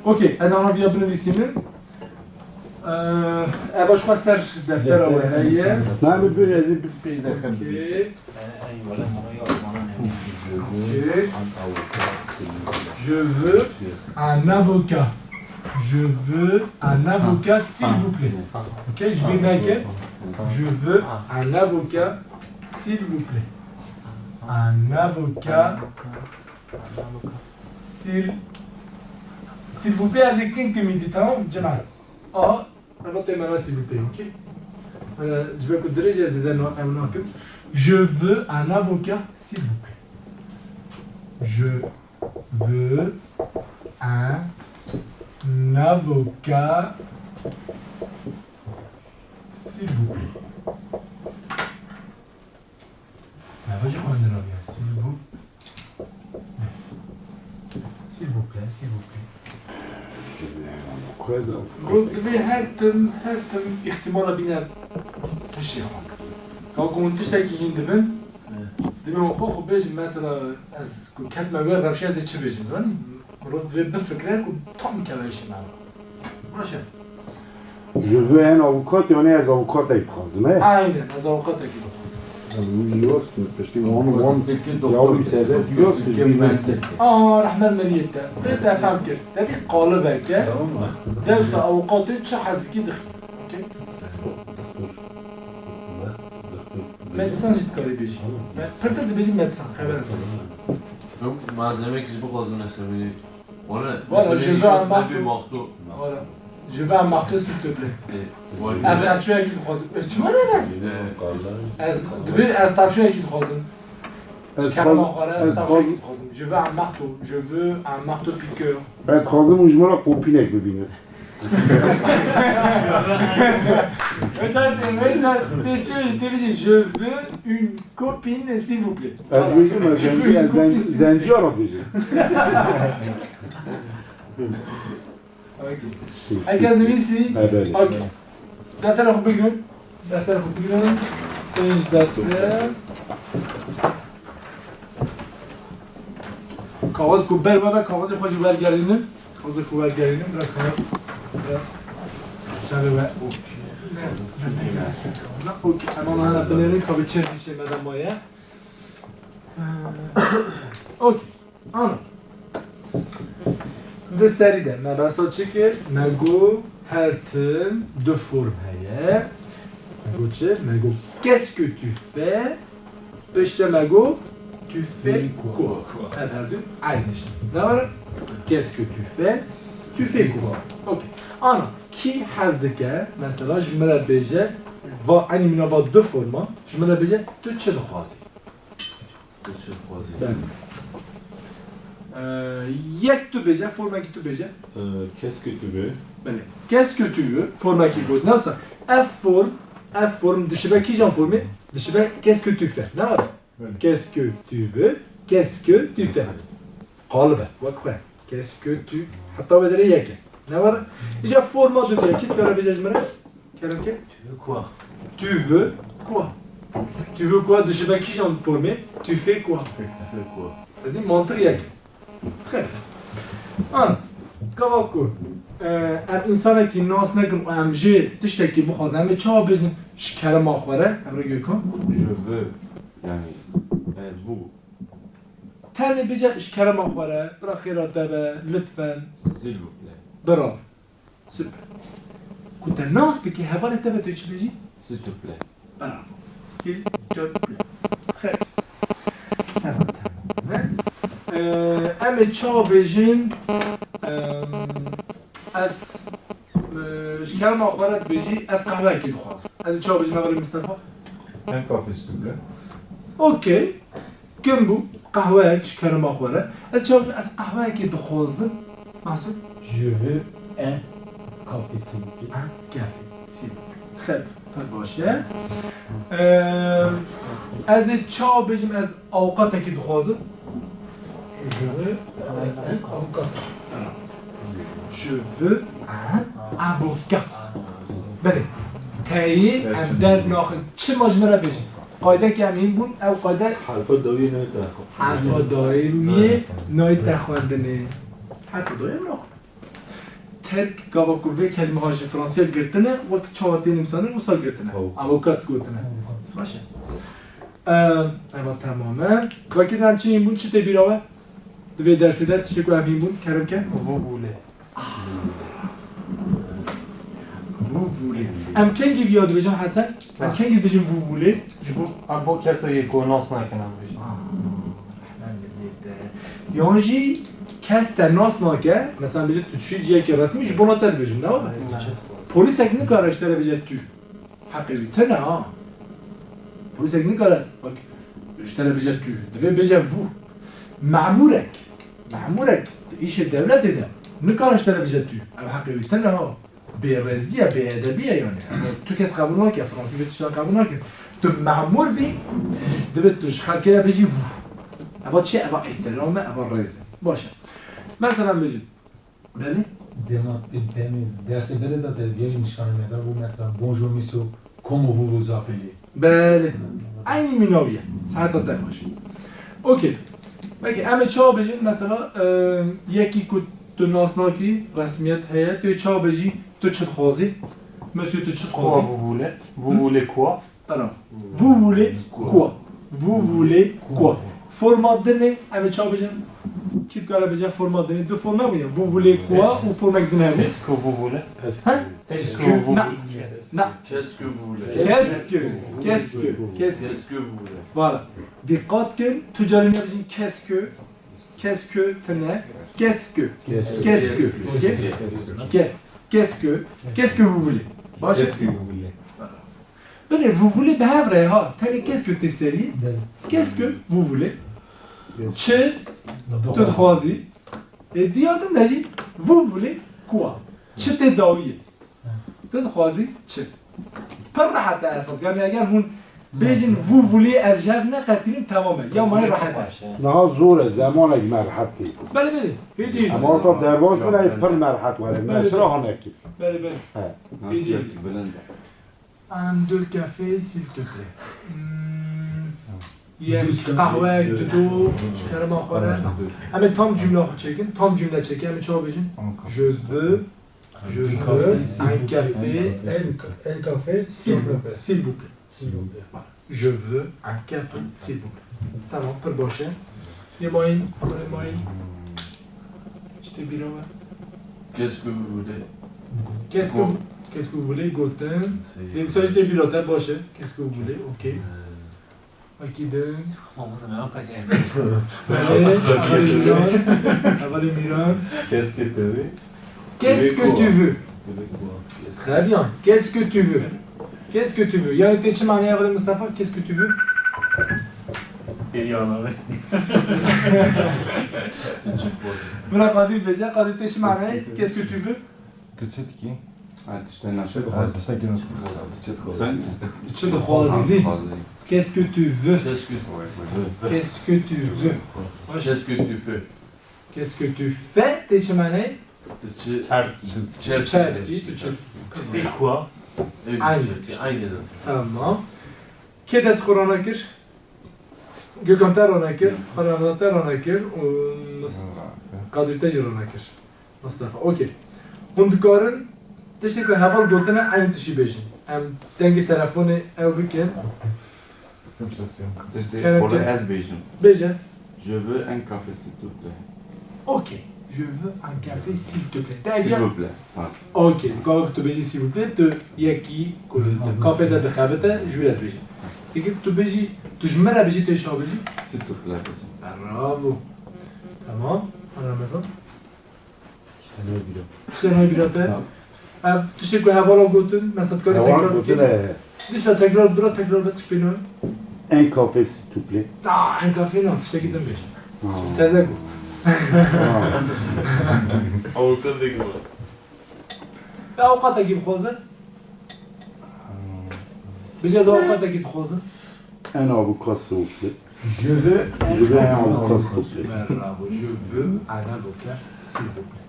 Okey, ez ana viya binivîsînim. Ee, eva ji xwe ser deftera we heye. Na, min bir ez ê bi-, peyda kim. Okey. Okey. Je veux un avocat, s'il vous plaît. Je veux un avocat, s'il vous plaît. Je veux un avocat, s'il vous plaît. Okey, ji bîr neke. Je veux un avocat, s'il vous plaît. Un avocat. S'il, s'il vous plaît, ez ê kin kimî dî, tamam, cemaat. A, eva tê mena s'il vous plaît, okey? Ana, ji ber ku dirêj e, zêde na-, ew nakim. Je veux un avocat, s'il vous plaît. Je veux un avocat, s'il vous plaît. Nava jî xwendina ya, s'il vous, s'il vous plaît, s'il vous plaît. Got divê her tim, her tim îhtimala bîne tiştê xwe. Ka ku hûn tiştekî hîn dibin, Divê wan xwe xwe bêjim, mesela ez ku ketime wê rewşê ez ê çi bêjim, zanî? Mirov divê bifikire ku tam keve îşê me re. Baş e. Je veux un avocat, yani ez avokatek dixwazim, he? Aynen, ez avokatekî dixwazim. Yost, piştî wan, wan cevabî serbest yost, Aa, rehmet meriyê te. Bê te fehm kir. Te dî qalibeke. Tamam mı? Dewsa avukatê çi hezbikî dixî. Okey? Doktor. Doktor. Medîsan jî dikarî bêjî. Me-, pirtir dibêjî medîsan, xeber. Ew malzemeyek ji bixwazin mesela. Wala, Wala, mesela je veux un marteau. Marteau. Wala. Je veux un marteau, s'il te plaît. Ev tavşoyekî dixwazim. Ez çima ne ben? Ez, divê ez tavşoyekî dixwazim. Ji kerema xwe re ez tavşoyekî dixwazim. Je veux un marteau. Je veux un marteau piqueur. Ez dixwazim û ji me re kopînek bibîne. Wê carê tê, wê carê tê çi bêjî? Tê bêjî, je veux une copine, s'il vous plaît. Ez dibêjim, ez zencî, ez zen-, zenciya re dibêjim. Okey. Herkes nivîsî? Evet. Okey. Deftera xwe bigirin. Deftera xwe bigirin. Pênc defter. Kaxez ku ber me be, kaxezê xwe jî wergerînin. Kaxezê xwe wergerînin, bira kaxez. Bira. Çavê we. Okey. Okey. Em ana hene binêrin, ka bi çi hişê me de maye. Okey. Ana. Di serî de me behsa çi kir? Me got her tim du form heye. Me got çi? Me got qu'est-ce que tu fais? Piştre me got tu fais quoi? Ev her du eynî tişt. Ne var? Qu'est-ce que tu fais? Tu fais quoi? Okey. Ana, kî hez dike, mesela ji min re bêje, va, eynî mîna va du forma, ji min re bêje, tu çi dixwazî? Tu çi dixwazî? Belê. Ee, yek tu bêje, formekî tu bêje. Ee, qu'est-ce que tu veux? Belê. Qu'est-ce que tu veux? Formekî got. Newsa ev form, ev form dişibe kîjan formê? Dişibe qu'est-ce que tu fais. Ne var? Belê. Qu'est-ce que tu veux? Qu'est-ce que tu fais? Qalib e, wek xwe. Qu'est-ce que tu, heta wê derê yek e. Ne var? Îca forma du diye, kî dikare bêje ji min re? Kerem ke? Tu veux quoi? Tu veux quoi? Tu veux quoi? Dişibe kîjan formê? Tu fais quoi? Tu fais quoi? Dedî mantiq yek e. Xêr. An, gava ku, e, em însanekî nas nekin û em jê tiştekî bixwazin, em ê çawa bêjin ji kerema xwe re? Em re Gökhan? Je veux, yani, e, vous. Tenê bêje ji kerema xwe re, bira xêra te be, lütfen. S'il vous plaît. Bravo. Super. Ku te nas bikî, hevalê te be, tu çi bêjî? S'il te plaît. Bravo. S'il te plaît. Xêr. Tamam, tamam. Ee, em ê çawa bêjin? Em, ez, e, ji kerema xwe re dibêjî, ez qehweyekê dixwazim. Ez ê çawa bêjim, hevalê Mistefa? Un café, s'il te plaît. Okey. Kim bû? Qehweyek ji kerema xwe re. Ez çawa bêjim, ez qehweyekê dixwazim. Mahsud? Je veux un café, s'il vous plaît. Un café, s'il vous plaît. Très bien. Pir baş e. Eee, ez ê çawa bêjim, ez awqatekî dixwazim? Je veux un avocat. Je veux un avocat. Belê. Teyî em dernaxin. Çima ji min re bêjin? Qaydekî em hîn bûn, ew qayde Herfa dawî nayê te xwe. Herfa dawî nayê te xwendinê. Herfa dawî em naxwin. Terk, gava ku vê kelîmeha ji fransîya girtine, wek çawa tê nivîsandin, wisa girtine. Aw. Avokat gotine. Baş e. Em, eva temam e. Wekî em çi hîn bûn, çi tê bîra we? Di vê dersê de tiştê ku em hîn bûn, kerem ke? Vous voulez. Vous voulez. Em kengî viya dibêjin Hesen? Em kengî dibêjin vous voulez? Ji bo, em bo kesayê ku nas nakin em bêjin. Ah, rehmet lê te. Yan jî kes te nas nake, mesela bêje tu çûyî cihekî resmî, ji bona te dibêjin, ne were? Polîsek nikare ji te re bêje tu. Heqê wî tune ha. Polîsek nikare, bak, ji te re bêje tu. Divê bêje vous. Memûrek, memûrek di îşê dewletê de nikare ji te re bêje tu. Ev heqê wî tune ha. Bêrezî ye, bêedebî ye yani. Ama tu kes qebûl nake, fransî vê tiştan qebûl nake. Tu memûr bî, divê tu ji xelkê re bêjî vous. Eva çi ye? Eva îhtiram e, eva rêz e. Baş e. Mesela bêjin. Belê? Dema, demê dersê berê de te gelî nîşanê me da, bû mesela bonjour monsieur, comment vous vous appelez? Belê. Eynî mîna wî ye. Siheta te xweş. Okey. Peki, em ê çawa bêjin? Mesela, e, yekî ku tu nas nakî, resmiyet heye, tu yê çawa bêjî, tu çi dixwazî? Monsieur, tu çi dixwazî? Quoi vous voulez? Vous voulez quoi? Pardon. Vous voulez quoi? Vous voulez quoi? Forma dinê, em ê çawa bêjin? Kî dikare bêje forma dinê? Du forme bûye. Vous voulez quoi û formek din heye. Est-ce que vous voulez? Hein? Est-ce que vous voulez? Na. Na. Qu'est-ce que vous voulez? Qu'est-ce que? Qu'est-ce que? Qu'est-ce que? Qu'est-ce que vous voulez? Voilà. Dîqat kin, tu carî nebêjin qu'est-ce que, qu'est-ce que tine, qu'est-ce que? Qu'est-ce que? Qu'est-ce que? Okey? Qu'est-ce que? Qu'est-ce que vous voulez? Baş e? Qu'est-ce que vous voulez? Binê vous voulez bi hev re ha. Tenê qu'est-ce que tê serî? Belê. Qu'est-ce que vous voulez? Yes. Çi tu dixwazî? Ê diya din de jî vous voulez quoi? Çi tê dawiyê? Tu dixwazî çi? Pir rehet e esas. Yani eger hûn bêjin vous voulez ez jev neqetînim, temam e. Ya mayê rehet e. Niha zor e, zemanek me rehet tê. Belê, belê. Hêdî. Ama orta derbas bine, pir me rehet were. Me çira hanekî. Belê, belê. He. Hêdî. Bilind e. Un, deux cafés, s'il te plaît. Hmm, yek qehweyek, dido, ji kerema xwe re. Em ê tam cümle xwe çêkin, tam cümle çêkin. Em ê çawa bêjin? Je veux, je veux un café, un, un café, s'il vous plaît. S'il vous plaît. Je veux un café, s'il vous plaît. Tamam, pir baş e. Lê mayîn, lê mayîn. Çi tê bîra we? Qu'est-ce que vous voulez? Qu'est-ce que, qu'est-ce que vous voulez? Gotin. Lê dîsa jî tê bîra te, baş e. Qu'est-ce que vous voulez? Okey. Wekî din. Belê, hevalê Mîran. Hevalê Mîran. Qu'est-ce que tu veux? Qu'est-ce que tu veux? Très bien. Qu'est-ce que tu veux? Qu'est-ce que tu veux? Yani tê çi manaya vere Mustafa? Qu'est-ce que tu veux? Bira Kadir bêje, Kadir tê çi manaya? Qu'est-ce que tu veux? Tu çi dikî? Ha, tiştê ne. Çi dixwazî? Tiştekî ne. Çi dixwazî? Sen? Çi dixwazî? Qu'est-ce que tu veux? Qu'est-ce que tu veux? Qu'est-ce que tu veux? Qu'est-ce que tu fais? Qu'est-ce que tu fais? Tê çi manayê? Tu çi, çer dikî. Çer dikî, tu çi dikî? Tu fais quoi? Aynı. Aynı. Tamam. Kê dest xwe rana kir? Gökhan te rana kir, Xweramza te rana kir û Mis-, Kadir te jî rana kir. Mustafa, okey. Hûn dikarin tiştê ku heval gotine eynî tiştî bêjin. Em dengê telefonê ew bikin. Tiştê Kerem xwe ke. Ez bêjim. Bêje. Je veux un café, s'il te plaît. Okey. Je veux un café, s'il te plaît. Te S'il ya- vous plaît. Ha. Okey. Gava ku tu bêjî s'il vous plaît, tu yekî ku di kafê de dixebite, jû re dibêjî. Peki tu bêjî, tu ji min re bêjî, tu yê çawa bêjî? S'il te plaît bêjim. Bravo. Tamam. Ana Ramazan. Tiştê nayê bîra te? Ev tiştê ku hevala gotin, mesela dikarî tekrar bikî. Dîsa tekrar bira, tekrar be tişt pê nayê. Un café, s'il te plaît. Ah, un café na, tiştekî din bêje. Ah. Teze got. Ah. Ewqatekî bixwaze. Bêje ez ewqatekî dixwazim. Un avocat, s'il vous plaît. Je veux un avocat, s'il vous plaît. Bravo. Je veux un avocat, s'il vous plaît.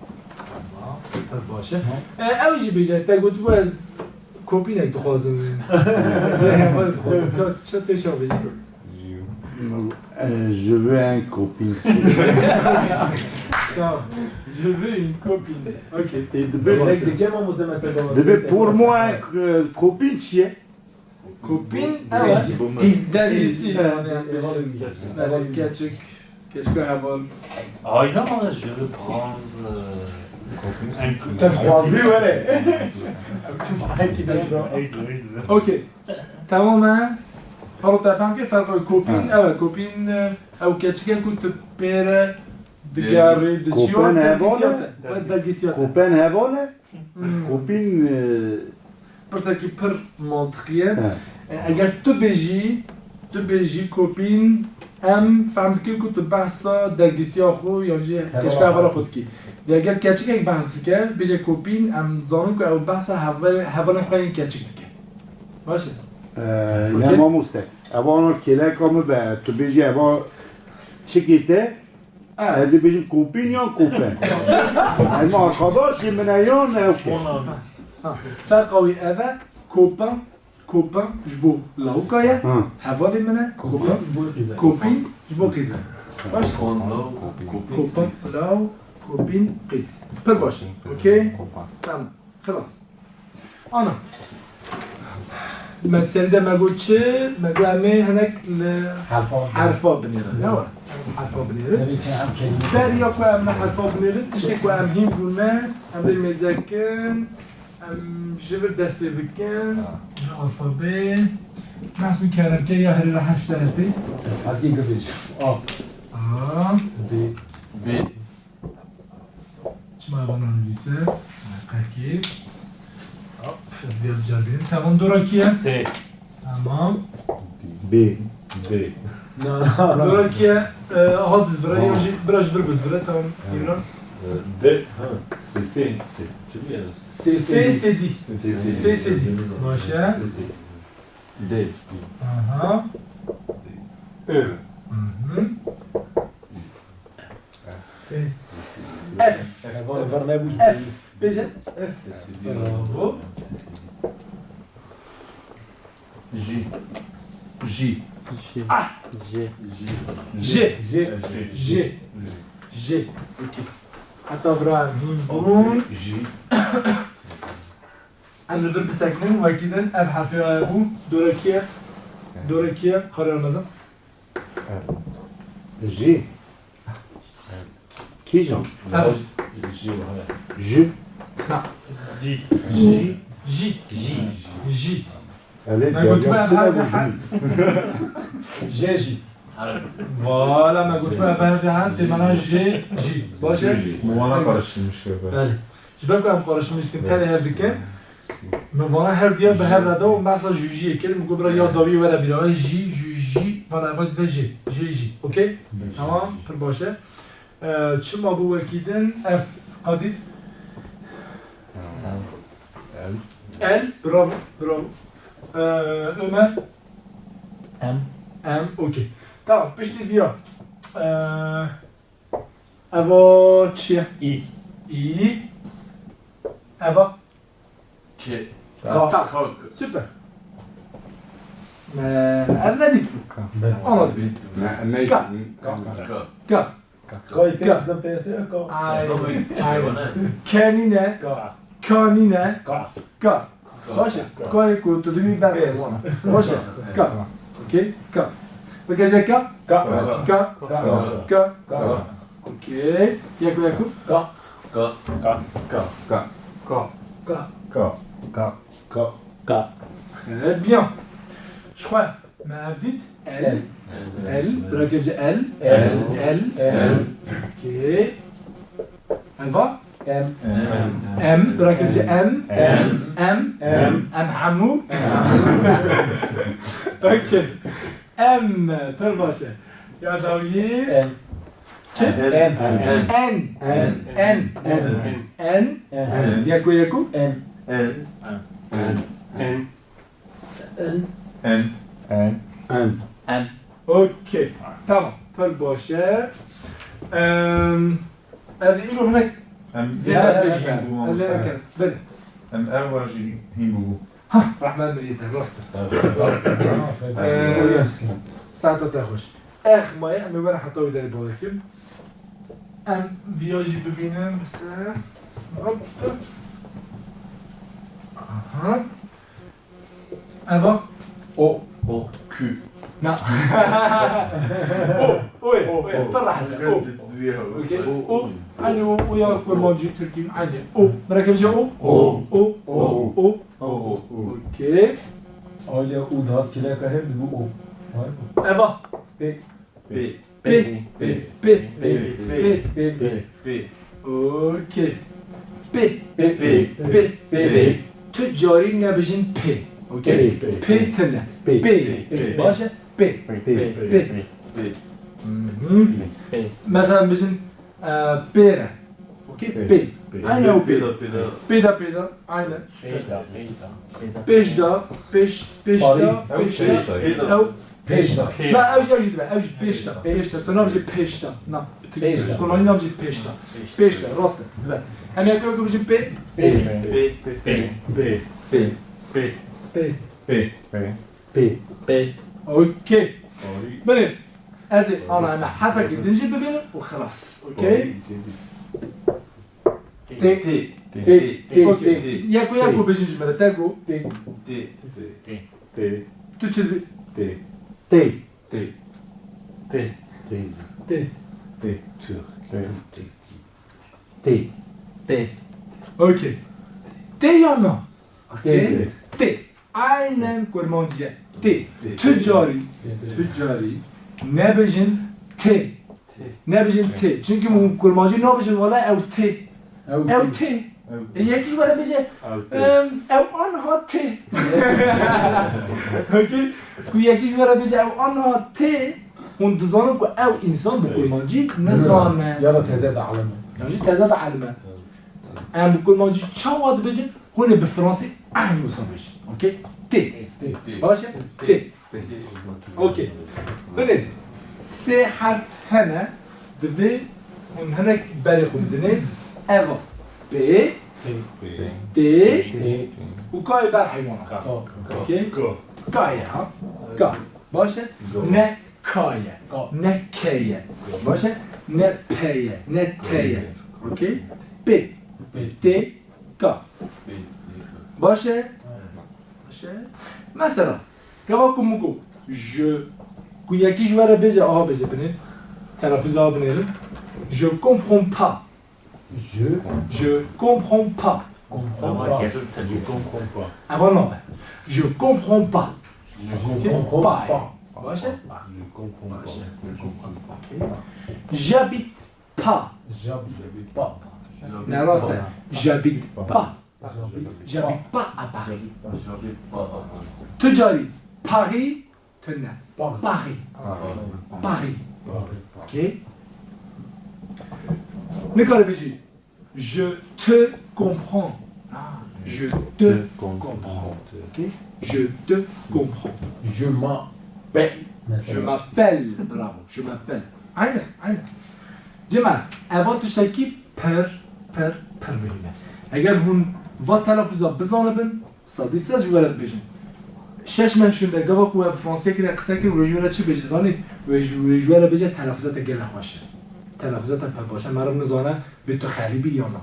Tamam. Pir baş e. E, ew jî bêje, te gotibû ez kopînek dixwazim. Şey, heval dixwazim. Çi, çi tê çawa bêjî? Euh, je veux un copine, s'il vous plaît. Tamam. Je veux une copine. Okey. E, dibe, dibe pour moi, euh, copine çi ye? Kopîn, sevgili. Qîz dergîsî, yani, yani, keçik, keçika heval. Ayna mı? Je veux prendre, euh, un copine. Te dixwazî were. Okey. Tamam e. Xwe te fem kir, ferqa kopîn, evet, kopîn, e, ew keçike ku tu pê re digerî, diçî, dergîsiya te. Kopên heval e? Dergîsiya te. Kopên heval e? Hmm. Kopîn, e, pirsekî pir mantiqî ye. He. E, eger tu bêjî, tu bêjî kopîn, em fehm dikin ku tu behsa dergîsiya xwe yan jî keçika hevala xwe dikî. Lê eger keçikek behs bike, bêje kopîn, em zanin ku ew behsa heval-, hevalên xwe yên keçik dike. Baş e? E, okey. Ne mamoste. Eva ana kêleka min be, tu bêjî eva çikê te, Ez. Ez dibêjim kopîn yan kopen? Ez mi arkadaşê min e yan ew ke? Ha, ferqa wî ev e, kopan, Copain ji bo lawika ye. Ha. Hevalê min e. Copain ji bo qîza. Copine ji bo qîza. Baş? Copain, law, copine, qîz. Copain, law, copine, qîz. Pir baş e. Okey? Copain. Tamam. Xilas. Ana. Me di serî de me got çi? Me got em ê hinek li herfa binêrin. Ya we? Herfa binêrin. Beriya ku em herfa binêrin, tiştê ku em hîn bûne, em ê mêze kin, em ji vir dest pê bikin. Ji alfabê. Mehsûn kerem ke ya herê rehet ji te re tê. Ez hezkî gibêj. A. A. B. B. Çima vana nivîse? Qehkî. Hop, ez vê bicaribînim. Tamam, dora kî ye? S. Tamam. B. B. Na, na, na. Dora kî ye? E, ha dizvire, yan jî bira ji vir bizvire. Tamam, Îmran. E, D. Ha. S, S. S, çi bû yani? S, S, S, D. S, S, D. S, S, D. Baş e. S, S, D. D. Aha. I. Mhm. F. Heval ver nebû ji F. Bêje. F. Bravo. J. J. J. Ah. J. J. J. J. J. J. Okey. Heta vira hîn bûn. J. Em li vir bisekinin, wekî din ev herfê A bû. Dora kî ye? Dora kî ye? Xalê Remezan. Em. Jî. Kîjan? Em. Jî. Jü. Na. Jî. Jî. Jî. Jî. Jî. Elê Me gotibe ez her her. Jê jî. Vala me gotibe ez her her. Tê mena jê jî. Baş e? Jê jî. Wana karıştırmış ya. Belê. Ji ber ku em qarişmîş dikin, tenê hev dikin. Min vana her diya bi hev re da û behsa jûjiyê kir. Min got bira ya dawiyê were bîra. Jî, jûjî, vana eva dibe jê. Jê jî. Okey? Tamam, pir baş e. Ee, çima bû wekî din? F. Kadir? El. El, bravo, bravo. Ee, Ömer? M. M, okey. Tamam, piştî viya. Ee, Eva çi ye? İ. İ. Eva? K. Ka. Ka. Ka. Süper. Ee, ev ne dît? Ka. Anladım. Ne, ne? Ka. Ka. Ka. Ka. Ka. Ka. Ka. Ka. Ka. Aynen. Aynen. Kenine. Ka. Kanine. Ka. Ka. Baş e. Ka. Kayê ku tu dibî berê wana. Baş e. Ka. Okey. Ka. Bikece ka. Ka. Ka. Ka. Ka. Ka. Okey. Yeko yeko. Ka. Ka. Ka. Ka. Ka. Ka. Ka. Ka. Ka. Très bien. Ji xwe. Me ev dît? El. El. El. Bira kevce el. El. El. El. Okey. Eva? Em. Em. Em. Bira kevce em. Em. Em. Em. Em hemû. Okey. Em. Pir baş e. Ya dawiyê. En. Çi? En. En. En. En. En. En. En. Yeko yeko. En. En. En. En. En. En. En. En. En. Okey. Tamam. Pir baş e. Em, ez ê îro hinek Em zêde ev pêş jî bû, bû, ez ê mamoste. Ev kerim. Belê. Em ev wa jî hîn bû. Ha, rehmet mirî te, rast e. Em, Em, saeta te xweş. Ex maye, em ê were heta wî derê balekim. Em viya jî bibînin, bi se. Hop. Aha. Eva? O. O. Kü. Na. O. O. O. O. Pir rehet. O. Okey. O. Aynı o, o ya kurmancı, Türk'ün aynı. O. Merak etme o. O. O. O. O. O. O. Okey. Aile u dat kilaka hem bu o. Var mı? Eva. Pek. P. P. P. P. P. P. P. P. P. P. Okey. P. P. P. P. P. P. Tu carî nebijin P. Okey? P. P. P tine. P. P. P. Baş e? P. P. P. P. P. Mhm. P. Mesela bijin, e, pêre. Okey? P. P. P. Aynen o P. Pêda, pêda. Pêda, pêda. Aynen. Süper. Pêşda, pêşda. Pêşda, pêş, pêşda, Parî. Pêşda. Ew pêşda. Ew Pêşda. Na, ew jî, ew jî dibe, ew jî pêşta, pêşta. Tu nabijî pêşta. Na, pêşta. Kononî nabijî pêşta. Pêşta, rast e, dibe. Em yek yek bijî pê. Pê. Pê. Pê. Pê. Pê. Pê. P. P. P. P. Okey. Belê. Ez ê ana em ê herfekî din jî bibînin û xilas. Okey? T. T. T. T. T. Okey. T. Yeko yeko bêjin ji me re. Te go. T. T. T. T. Tu çi dibî? T. T. T. T. T. T. T. Türk. T. T. T. T. Okey. T ya na? T. T. T. Aynen kurmancî ye. T. T. Tu carî. T. Tu carî. Nebêjin T. Nebêjin T. Çünkü hûn kurmancî nabêjin wala ew T. Ew Ew T. T. Ew E, yekî ji we re bêje, Ew T. em, ew anha T. Okey? Ku yekî ji we re bêje ew anha T, hûn dizanin ku ew însan bi kurmancî nizane. Ya da teze de alime. Yan jî teze de alime. Em bi kurmancî çawa dibêjin? Hûn ê bi fransî eynî wisa bêjin. Okey? T. T. T. Baş e? T. T. Okey. Binê, sê herf hene, divê hûn hinek berê xwe bidinê. Eva. P, P, T, T. Û K yê ber heywana. K. Okey? K. K ye, ha? K. Baş e? K. Ne K ye. K. Ne K ye. Baş e? Ne P ye. Ne T ye. Okey? P, P. T, K. P, P, K. Baş e? Baş e? Mesela, gava ku min got, je, ku yekî ji we re bêje, aha bêje binê, telafûza binêrin. Je comprends pas. Je. Je comprends pas. Comprends pas. Je comprends pas. Eva nabe. Je comprends pas. Je comprends pas. Baş e? Je comprends pas. Baş e. Je comprends pas. Okey. J'habite pas. J'habite pas. Ne rast e. J'habite pas. J'habite pas à Paris. J'habite pas à Paris. Tu carî Paris, tu ne. Paris. Paris. Paris. Paris. Paris. Ok. Nikare bêjî, je te comprends. Ah, je te comprends. Ok. Je te comprends. Je m'appelle. Mesela. Je m'appelle. Bravo. Je m'appelle. Aynen, aynen. Cemal, eva tiştekî pir, pir, pir muhîm e. Eger hûn va telafûza bizanibin, sedî sed ji we re dibêjin. Şeş meh şûnde gava ku we bi fransiyekî re qise kir, wê ji we re çi bêje zanî? Wê ji, wê ji we re bêje telafûza te gelek xweş e. Telafûza te pir baş e. Meriv nizane bê tu xerîbî ya na.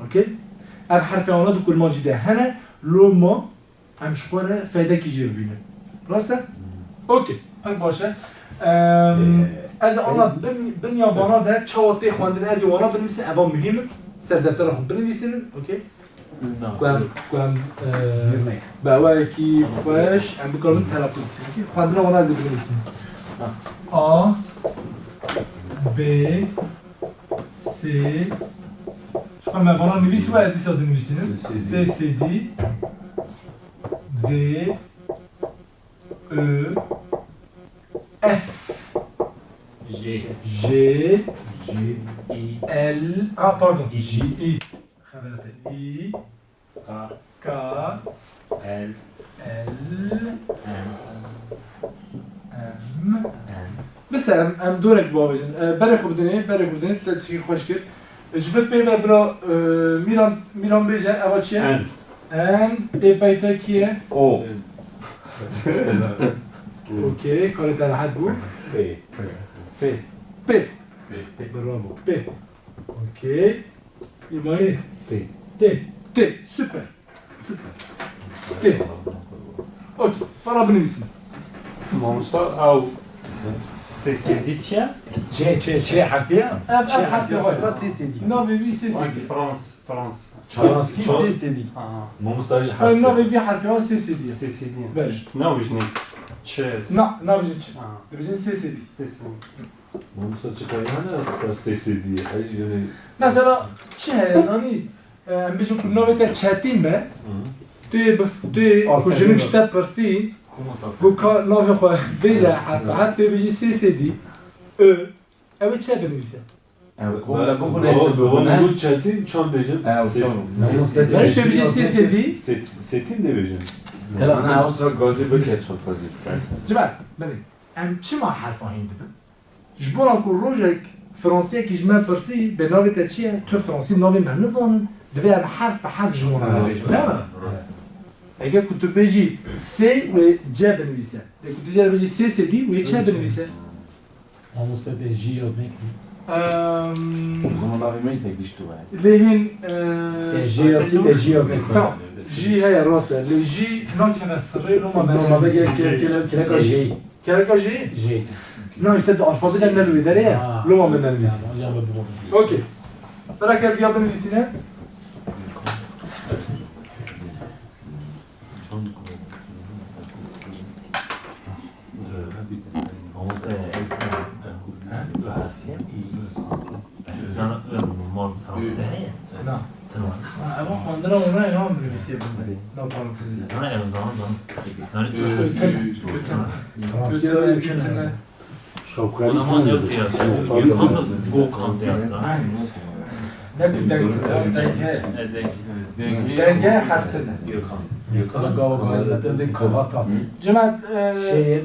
Okey? Ev herfê ana di kurmancî de hene, loma em ji xwe re feydekî jê bibînin. Rast e? Okey, pek baş e. Em, ez ana bin, binya vana de çawa tê xwendin, ez ê wana binivîsim, eva muhîm in. Ser deftera xwe binivîsînin, okey? Na. Ku em, ku em, e, bi awayekî xweş, em bikarin telafûz bikin. Okey? Xwendina wana ez ê binivîsim. A, B, C, ji xwe me vana nivîsî we dîsa dinivîsînin. C C D. C C D, D, E, F, J, J, J, I, L, ah, pardon, I, I, xebete, I, K, K, L, L, M, M, M. Bise em, em dorek bavêjin. E, berê xwe bidinê, berê xwe bidinê, te tişkî xweş kir. Ji vir pê ve bira, e, Mîran, Mîran bêje, eva çi ye? N. N, ê pey te kî ye? O. Okey, karê te rehet bû. P. P. P. P. P. Bravo. P. Okey. Îmanî? T. T. T. Süper. Süper. T. Okey. Para binivîsin. Mamosta, ew C C D çi ye? Ç, Ç, Ç herfî ye? Ev, Ç ev herfî herfî ye. Tirka C C D. Navê wî C C D. Sanki Frans, Frans. Franskî Çal- C C D. Aha. Mamosta jî Ev herfî. Navê vî herfê wa C C D ye. C C D ye. Belê. Navê jî ne? Ç. Na, navê jî çi? Aha. Dibêjin C C D. C C D. Mamosta çi kayî hene ser C C D ye? Ey, yani Mesela çi heye zanî? E, em bêjin ku navê te Çetîn be. Hı. Tu yê bi, tu yê ku Alfabê jinik ji te pirsî, Comment ça fait? Ku ka navê xwe bêje heft heft, tu yê bêjî C C D, Ö. Ew ê çi binivîse? Ew, komle bixwîne, çi bixwîne? Got Çetîn, çand bêjin? Ew, çand. Belê tu bêjî C C D. Setîn dê bêjin. Sela, na, ew sira gazî bike, çand gazî bike. Ciber, belê. Em çima herfa hîn dibin? Ji bo ku rojek fransiyekî ji me pirsî, bê navê te çi ye? Tu fransî navê me nizanin, divê em herf bi herf ji wan re bêjin, ne were? Eger ku tu bêjî sê wê C binivîse. Eger ku tu C bêjî sê sêdî wê Ç binivîse. Mamoste, te jî yaz nekî. Ehm, O zaman lafê me tek diştu var. Lê hîn, e, Te jî yazî, te jî yaz nekî. Tamam. Jî heye, rast e. Lê jî nakene sirrê, loma me Normalde gel, gel, gel, gel, Jî. Kereka jî? Jî. Na, işte, di alfabê de ne li wê derê ye. Ha. Loma me nenivîsî. Tamam, hocam, bu, bu. Okey. Bira ke viya binivîsîne. Na. Ha, ev xwendina wana ya, nivîsiye binde. Na parantezî de. Ötene, ötene. Ötene, ötene. O zaman yok ya. Gökhan da Gökhan diye yazdı. Aynen. Ne bir denge, denge. Denge. Denge harfine. Gökhan. Sana gava gava de kavat at. Cemaat, e, Şey,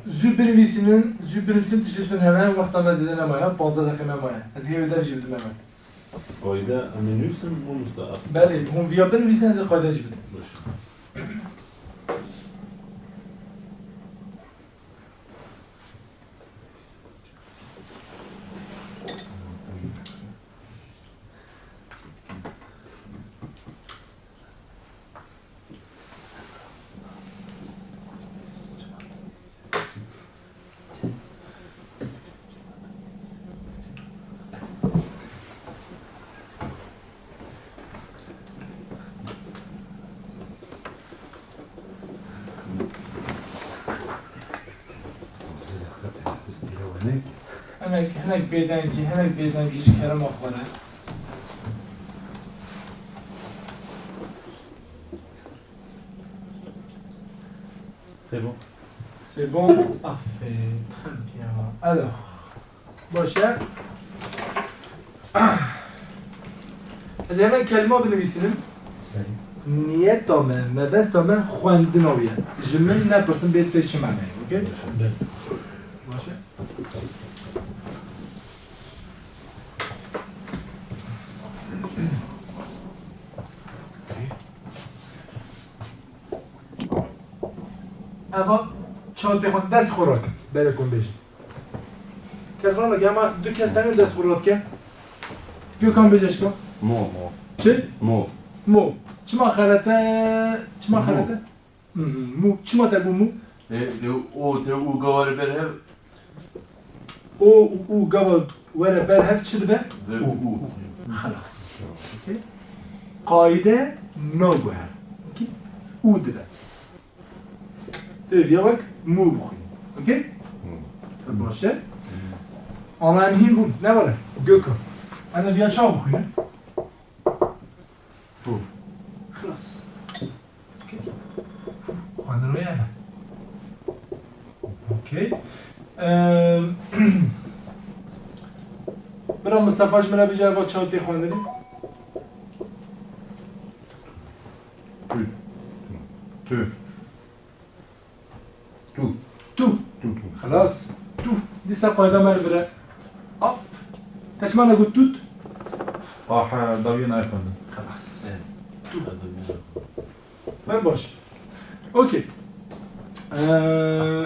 zü binivîsînin, zü binivîsîn tiştin hemen wexta me zêde nemaye, panzdeh deqe nemaye. Ez hê dev jî bidim hemen. Qayde em ê nivîsin, mamoste? Belê, hûn viya binivîsin, ez ê qayde jî bidim. Baş. Hinek, hinek bêdengî, hinek bêdengî ji kerema xwe re. C'est bon. C'est bon. Parfait. Très bien. Alors, baş e. Ez hemen kelima binivîsînim. Niyeta me, mebesta me xwendina wî ye. Ji min nepirsin bê tê çi mane ye, okey? Belê. Baş e. Eva çawa tê xwe dest xwe rakin. Belê ku bêjin. Kes rana ki ama du kes tane dest xwe radike. Gökhan bêje şka. Mo, mo. Çi? Mo. Mo. Çima xelete, çima Mo. xelete? Hı hı. Mu. Çima te bû mu? E, de o, te u gavare berhev. O, u, u gava were berhev çi dibe? De u. Xelas. Okey. Qayde naguhere. Okey. U dibe. Tu viya wek mu bixwînî. Okey? Hı. Baş e. Ana em hîn bûn. Ne were? Gökhan. Em ê viya çawa bixwînin? Fu. Xelas. Okey. Fu. Xwendin wê ev e. Okey. Ehm, Bira Mistefa ji min re bêje eva çawa tê xwendinê? Tu. Tu. Tu. Tu. Tu, tu. Xelas. Tu. Dîsa qayda me li vir e. Ap. Te çima negot tut? Ah, he, dawiyê nayê xwendin. Xelas. Evet. Tu. Her baş. Okey. Ee,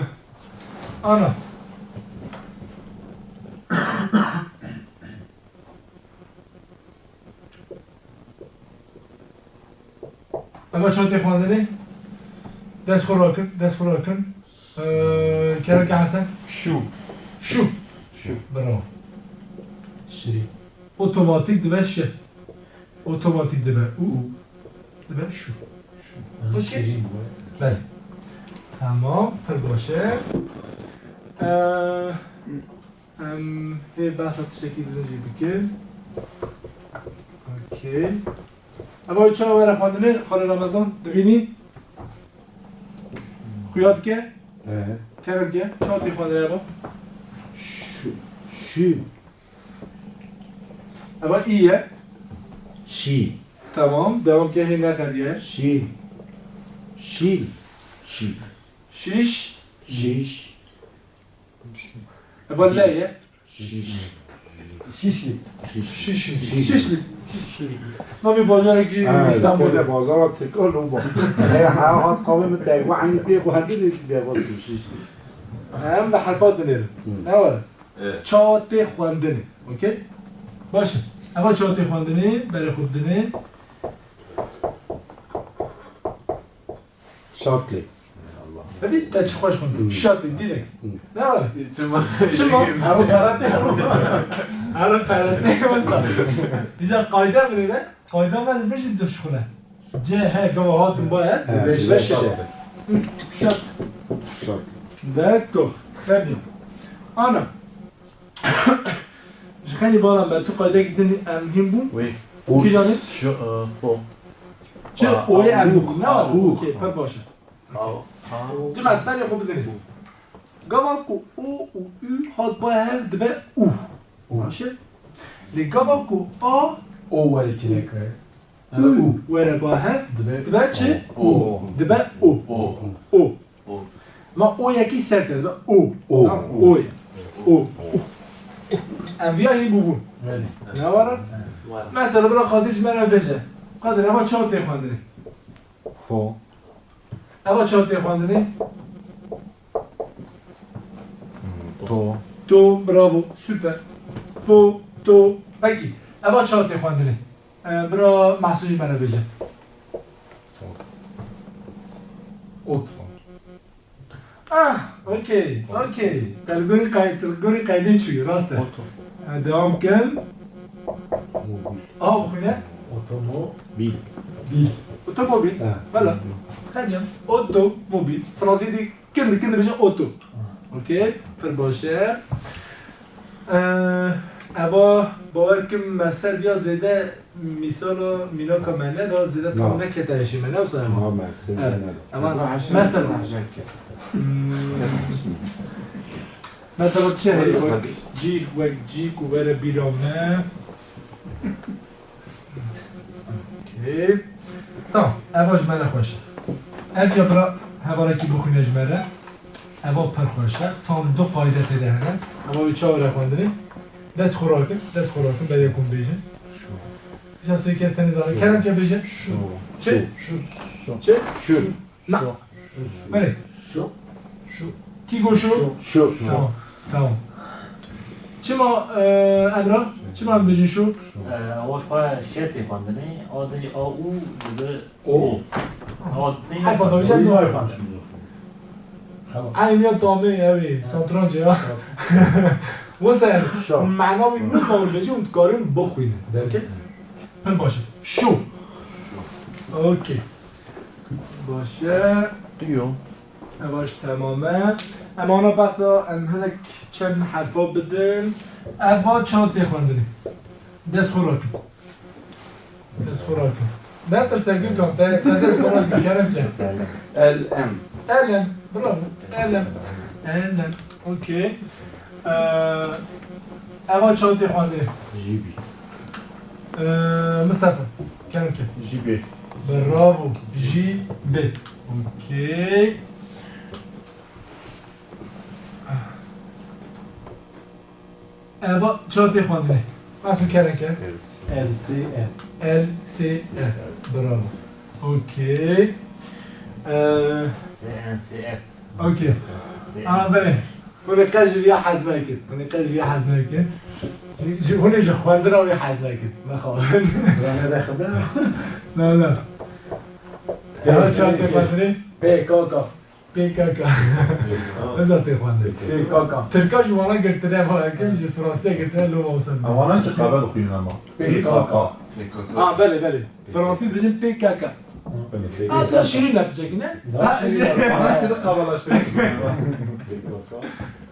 ana. Eva çawa tê xwendinê? Dest xwe rakin, dest xwe rakin. Ee, Kerem ke Hesen? Şu. Şu. Şu. Bravo. Şirî. Otomatik dibe şi. Otomatik dibe u. Dibe şu. Şu. Okey. Şirî bu. Belê. Tamam, pir baş e. Ee, Em hê behsa tiştekî din jî bikin. Okey. Eva çawa were xwendinê, Xalê Ramazan, dibînî? Xuya dike? He. Kerem ke, çawa tê xwendinê eva? Şu. Şu. Eva î ye. Şî. Tamam, devam ke, hê neqediye. Şî. Şîl. Şî. Şîş. Şîş. Eva le ye. Şiş. Şişli. Şişli. Şişli. Navê bajarekî Ha, Îstanbul'da. Kale bazara Tirkan o bak. He, ha, hat qavê min derwa, aynı pê bu hadi ne derwa Şişli. Em li herfa dinêrin. Ne var? Ça tê xwendinê. Okey? Baş e. Eva ça tê xwendinê, berê xwe bidinê. Şatlê. Hadi te çi xweş xwendin. Şatlê, direkt. Ne var? Çima? Çima? Ew karate. Her karate mesela. Îca qayda binêre. Qayda me li vir jî dişxule. C H gava hatin ba he. He, Beş beş e. şatlê. Şat. Şat. D'accord. Très bien. Ana. Ji xelî bala me tu qaydekî din em hîn bûn. Oui. Kîjanê? Şu, e, fo. Çi? Aa, Oyê em aa, bûn. Ne var? aa. Okey, pir baş e. Au. Cimat, berê xwe bidinê. Gava ku o û ü hat ba hev dibe u. Baş e. Lê gava ku a O were kirek. ü were ba hev dibe çi? O. Dibe o. O. O. O. Ma o yekî ser te dibe o. O. Tamam, o ye. O. Em viya hîn bûbûn. Were. Ne var? Var. Mesela bira Qadir ji me re bêje. Qadir, eva çawa tê xwendinê? Fo. Eva çawa tê xwendinê? To. To, bravo, super. Fo, to, pekî. Eva çawa tê xwendinê? E, bira Mahsûn ji me re bêje. Ot. Ah, okey, okey. Te li gorî qay-, te li gorî qeydê çûyî, rast e. Oto. E, dewam kin. Aha, bixwîne. Otomo. Bil. Bil. Otomobil. Ha. Bela. Très bien. Otomobil. Fransî dî kin di kin dibêjin oto. Okey. Pir baş e. Ee, eva bawer kim me ser viya zêde mîsala mînaka me ne da zêde tam Na. Nekete hişê me ne wisa eva. Ma me, sen Evet. sen Eva Eva hişê mesela. me hejek. Hmm. Mesela çi heye wek cî, wek cî ku were bîra me. Okey. Tamam, eva ji me re xweş e. Ev ya bira hevalekî bixwîne ji me re. Eva pir xweş e. Tam du qayde tê de hene. Eva wî çawa re xwendinê? Dest xwe rakin, dest xwe rakin, berê ku bêjin. Dîsa sê kes tenê zane. Kerem ke bêje. Çi? Çi? Na. Mene. Şu. Şu. Kî got şu? Şu. Tamam. Tamam. Çima, e, Emrah? Çima em bêjin şu? Ew ji xwe şê tê xwendinê, a dij a û dibe O. o. A dij Herfa dawî jî Tamam. Eynî ya tamê ew ê, santranc ya. Wisa mena wî wisa hûn bêjin hûn dikarin bixwînin. Derkê? Pir baş e. Şu. Okey. Baş e. Diyo. Ev baş temam e. Em ana besa em hinek çend herfa bidin. Ev va çawa tê xwendinê. Dest xwe rakin. Dest xwe rakin. Ne tirse Gülkan, te, te dest xwe rakin, kerem ke. El em. Elem, bravo. Elem. Elem. Okey. Ee, eva çawa tê xwendinê. Jibi. Ee, Mustafa, kerem ke. Jibi. Bravo. Jibi. Okey. Eva çawa tê xwendinê. Asıl kereke. L C L. L C L. Bravo. Okey. Ee, C N C F. Okey. Ana belê. Hûn ê qet ji viya hez nekin. Hûn ê qet ji viya hez nekin. Ji, ji, hûn ê ji xwendina wî hez nekin. Nexabin. Rane de xeber. Na, na. Ya çawa tê xwendinê. P K K. P K K. Ez a tê xwendin. P K K. Tirka ji wana girtine, va, kim ji Fransiya girtine, lo ma wisa. Ewana çi qebe dixwînin ama? P K K. Ah, belê, belê. Fransî dibêjin P K K. Ah, tu şîrîn ne piçekî ne? Daha şey Ewana ti de qabelaştirî.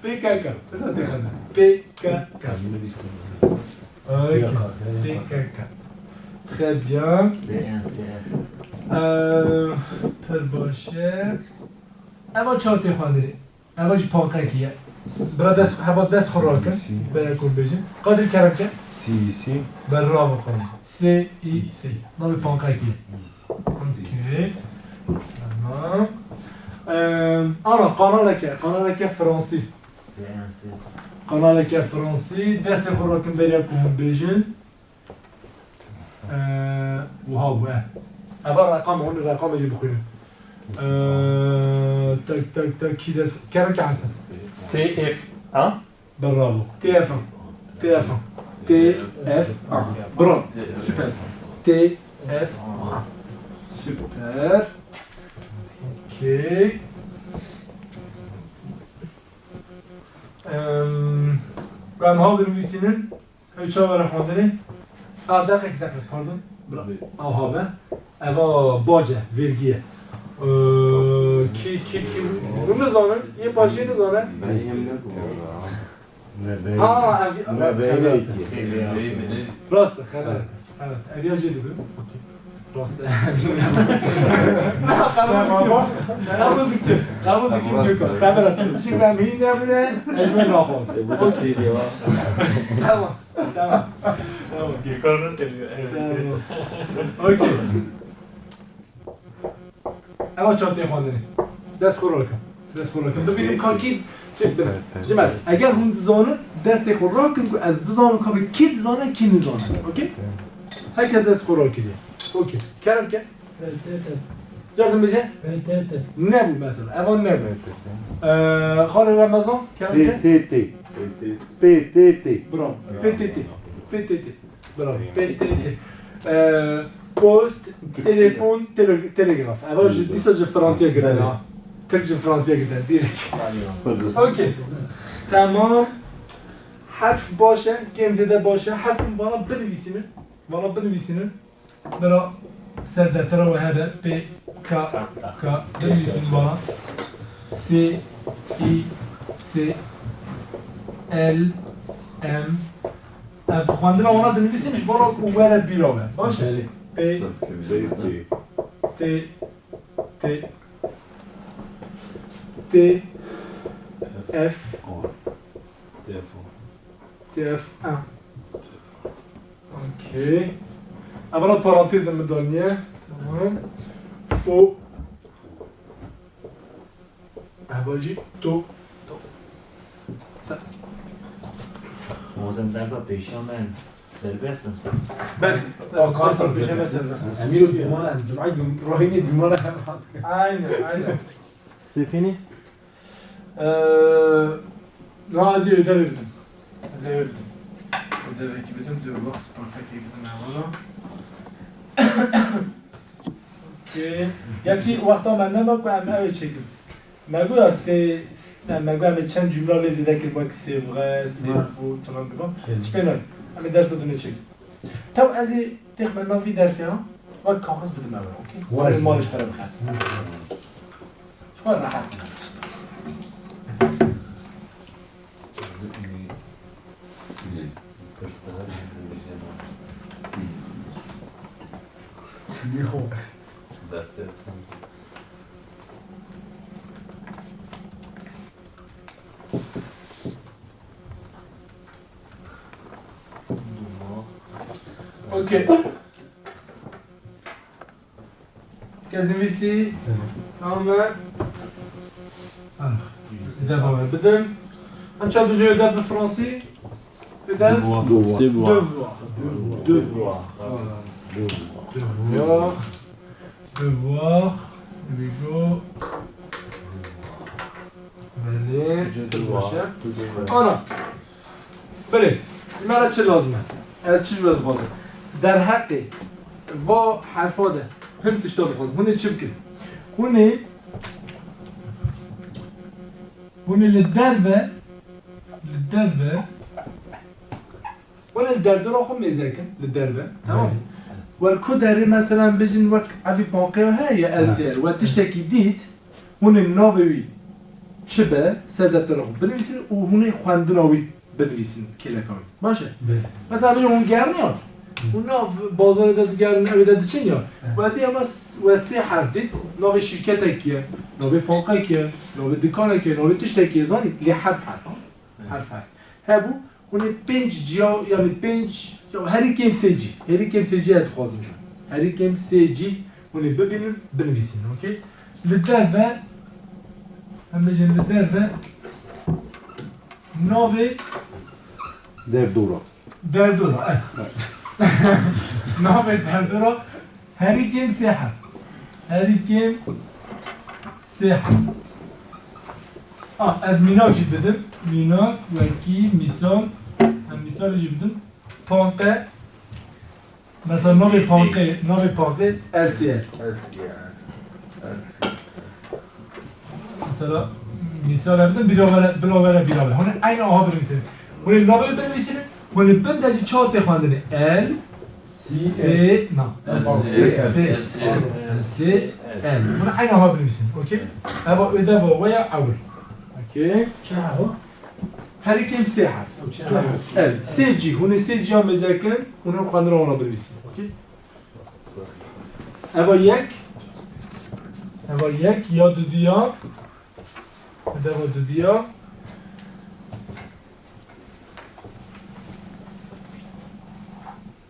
P K K. Ez a tê xwendin. P K K. Okey. P K K. Très bien. C N C F. Eee, pir baş e. Eva çawa tê xwendinê. Eva jî panqekî ye. Bira dest, heva dest xwe rakin. Bere ku bêjin. Qadir kerem ke. C E C. Bravo Qadir. C E C. Navê panqekî ye. Okey. Tamam. Eee, ana, kanaleke, kanaleke Fransî. C N C. Kanaleke fransî, destê xwe rakin beriya ku hûn bêjin. Eee, wiha bû, eh. Eva reqam, hûn reqamê jî bixwînin. Eee, tak, tak, tak, kî dest, kereke Hesen. T F A. Bravo. T F A. T F A. T F A. Bravo. Süper. T F A. Süper. Okey. Em, em hav dinivîsînin. Ew çawa were xwendinê? A, deqek, deqek, pardon. Bira. Aha be. Eva bace, vergiye. Ee, ki, ki, ki, hûn nizanin, yê paşê nizanin. Ha, ev, ev, xeber. Rast e, xeber. Evet, ev ya jê dibim. Okey. Rast e. Na, qebûl dikim. Qebûl dikim, Gökhan. Xeber e. Şimdi ben hîn nebine, ez ben naxwazim. Okey. Tamam. Tamam. Tamam. Gökhan ne seviyor? Evet. Tamam. Okey. Ewa çar tê xwendinê. Dest xwe rakin. Dest xwe rakin. Bibînim ka kî çek bine. Cimer, eger hûn dizanin, destê xwe rakin ku ez bizanim ka kî dizane, kî nizane. Okey? Herkes dest xwe rakiriye. Okey. Kerem ke? P T T. Cardim bêje? P T T. Nebû mesela. Evan nebû. Ee, Xalê Remezan, kerem ke? T T T. P T T. Bravo. P T T. P T T. Bravo. P T T. Ee, post, telefon, tele-, telegraf. Eva ji, dîsa ji Fransiya girtin ha. Tirk ji Fransiya girtin, direkt. Okey. Tamam. Herf baş e, kêm zêde baş e. Heskim vana binivîsînin. Vana binivîsînin. Bira ser deftera we hebe, P K K, binivîsînin vana. S I S L M. Ev xwendina wana dinivîsînim ji bo ku were bîra me. Baş e? Belê. P T T T F T F M. Okey. Evana parantez min daniye. Tamam. Fo. Eva jî to. Hozên dersa pêşiya me serbest in. Ben, o, dersa pêşiya me serbest in. Emîro dûmana, cumay dûm-, rohînê dûmana hem hat. Aynen, aynen. Sefînî? Ee, na, ez ê ödevê bidim. Ez ê ödevê bidim. Ödevekî bidim, dur bak, Spartakê bidim hevala. Okey. Gerçî wexta me nema ku em ew ê çêkin. Me goya sê, me, me goya me çend cumla lê zêde kir, wek c'est vrai, c'est faux, falan biba. Tiştê ne? Em ê dersa dinê çêkin. Tew ez ê têxme navî dersê ha, wek kaxiz bidim ew, okey? Were. Malê ji te re bixer. Ji xwe rehet bû. Okey. Kes nivîsî? Tamam. Ah, ödev haber bidim. Em çawa dû cê ödev bi fransî? Ödev? Devoir. Devoir. Devoir. Devoir. Voilà. Devoir. Devoir. Devoir. Here we go. Belê. Devoir. Baş e. Devoir. Ana. Belê, ji me re çi lazim e? Ez çi ji we dixwazim? Derheqê va herfa de hin tişta dixwazim. Hûn ê çi bikin? Hûn ê, hûn ê li derve, li derve, hûn ê li derdora xwe mêze kin, li derve, tamam mı? Wer ku derê, mesela, bijin wek evî panqeya heye ya L C R, we tiştekî dît, Hûn ê navê wî çi be, ser deftera xwe binivîsin û hûn ê xwendina wî binivîsin, kêleka wî. Baş e? Belê. Mesela, bêjin hûn gerniyan. Hûn nav bazarê de digerin, ewê de diçin ya. Evet. We dî ema s-, we sê herf dît, navê şîrketekî ye, navê panqekî ye, navê dikanekî ye, navê tiştekî ye, zanî, lê herf herf, ha? Evet. Herf herf. Hebû, Hûn ê pênc ciya, yanî pênc, ya herî kêm sê cî. Herî kêm sê cî ez dixwazim ji. Herî kêm sê cî hûn ê bibînin, binivîsînin, okey? Li derve, em bêjin li derve, Navê derdora. Derdora, eh. Navê derdora herî kêm sê herf. Herî kêm sê herf. Ah, ez mînak jî bidim. Mînak, wekî, mîsal. Em mîsalê jî bidim. Panqe. Mesela navê panqê, navê panqê L C L. L C L. L C L. Mesela, mîsal bidim, bila were, bila were, bila were. Hûn ê eyni aha binivîsînin. Hûn ê navê binivîsînin, hûn ê bin de jî çawa tê xwendinê? L, C, na. L C L. L C L. L C L. Hûn ê eyni aha binivîsînin, okey? Eva ödeva we ya ewil. Okey? Çi hava? Herî kêm sê herf. Ev çi herf? Ev, sê cî, hûn ê sê cîya mêze kin, hûn ê xwendina wan re binivîsîn, okey? Eva yek, eva yek, ya dudiya, eva dudiya.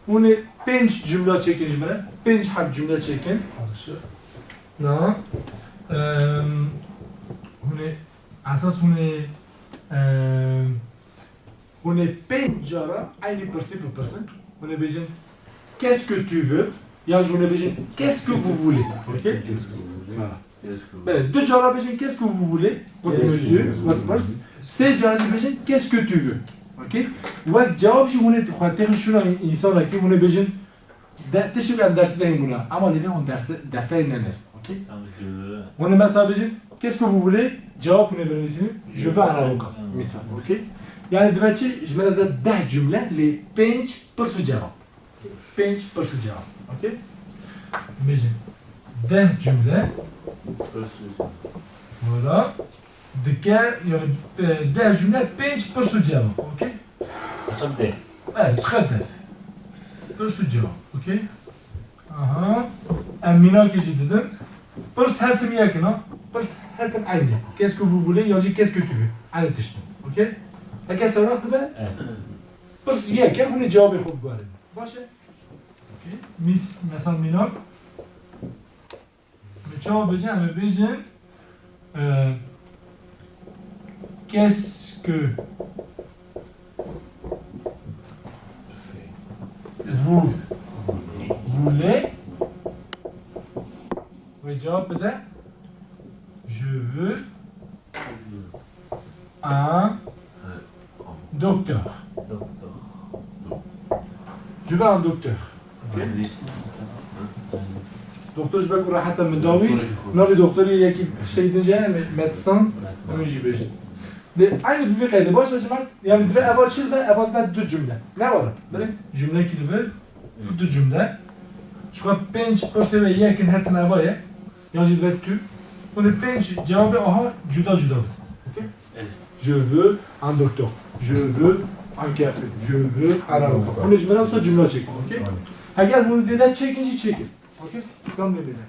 Hûn ê pênc cumla çêkin ji min re, pênc herf cumle çêkin. Na, em, hûn ê, esas hûn ê, em, hûn ê pênc cara eynî pirsî bipirsin. Hûn ê bêjin, qu'est-ce que tu veux? Yan jî hûn ê bêjin, qu'est-ce que vous voulez? Okey? Ha. Belê, du cara bêjin, qu'est-ce que vous voulez? Wek monsieur, wek pirs. Sê cara jî bêjin, qu'est-ce que tu veux? Okey? Wek cewab jî hûn ê xwe têxin şûna însanekî, hûn ê bêjin, De, tiştek em dersê de hîn bûna. Ema lê vê hûn derse, defterê nener. Okey? Tamam, je veux. Hûn ê mesela bêjin, qu'est-ce que vous voulez? Cevap hûn ê binivîsînin. Je veux un avocat. Tamam. Misal, okey? Yani dibe çi? Ji me re de deh cumle lê pênc pirs û cevap. Pênc pirs û cevap. Okey? Bêjin. Deh cumle. Pirs û cevap. Voilà. Dike, yani, e, deh cumle, pênc pirs û cevap, okey? Xebde. Evet, xebde. Pirs û cevap, okey? Aha. Em mînakê jî didin. Pirs her tim yek in, ha? Pirs her tim eynî. Qu'est-ce que vous voulez, yan jî qu'est-ce que tu veux? Eynî tişt in, okey? Heke serwext dibe? Evet. Pirs yek e, hûn ê cewabê xwe biguherînin. Baş e? Okey. Mîs-, mesela mînak. Min çawa bêje? Em ê bêjin, e, qu'est-ce que vous voulez? Wê cevap bide. Je veux un docteur. Docteur. Je veux un docteur. Okey? Doktor ji ber ku rehet e min dawî, navê doktorê yekî tiştekî din jî heye, me-, medsan, em ê jî bêjin. Lê eynî bi vî qeydê baş e, civat, yani dibe eva çi dibe, eva dibe du cumle. Ne var? Belê, cumlekî dibe, du cumle. Çiqa pênc pirsê ve yek in her tim eva ye. Yan jî dibe tu. Hûn ê pênc cewabê aha cuda cuda bidin. Okey? Evet. Je veux un docteur. Je veux un café. Je veux un avocat. Hûn ê ji min re wisa cumla çêkin. Okey? Heger hûn zêde çêkin jî çêkin. Okey? Tam ne bêne.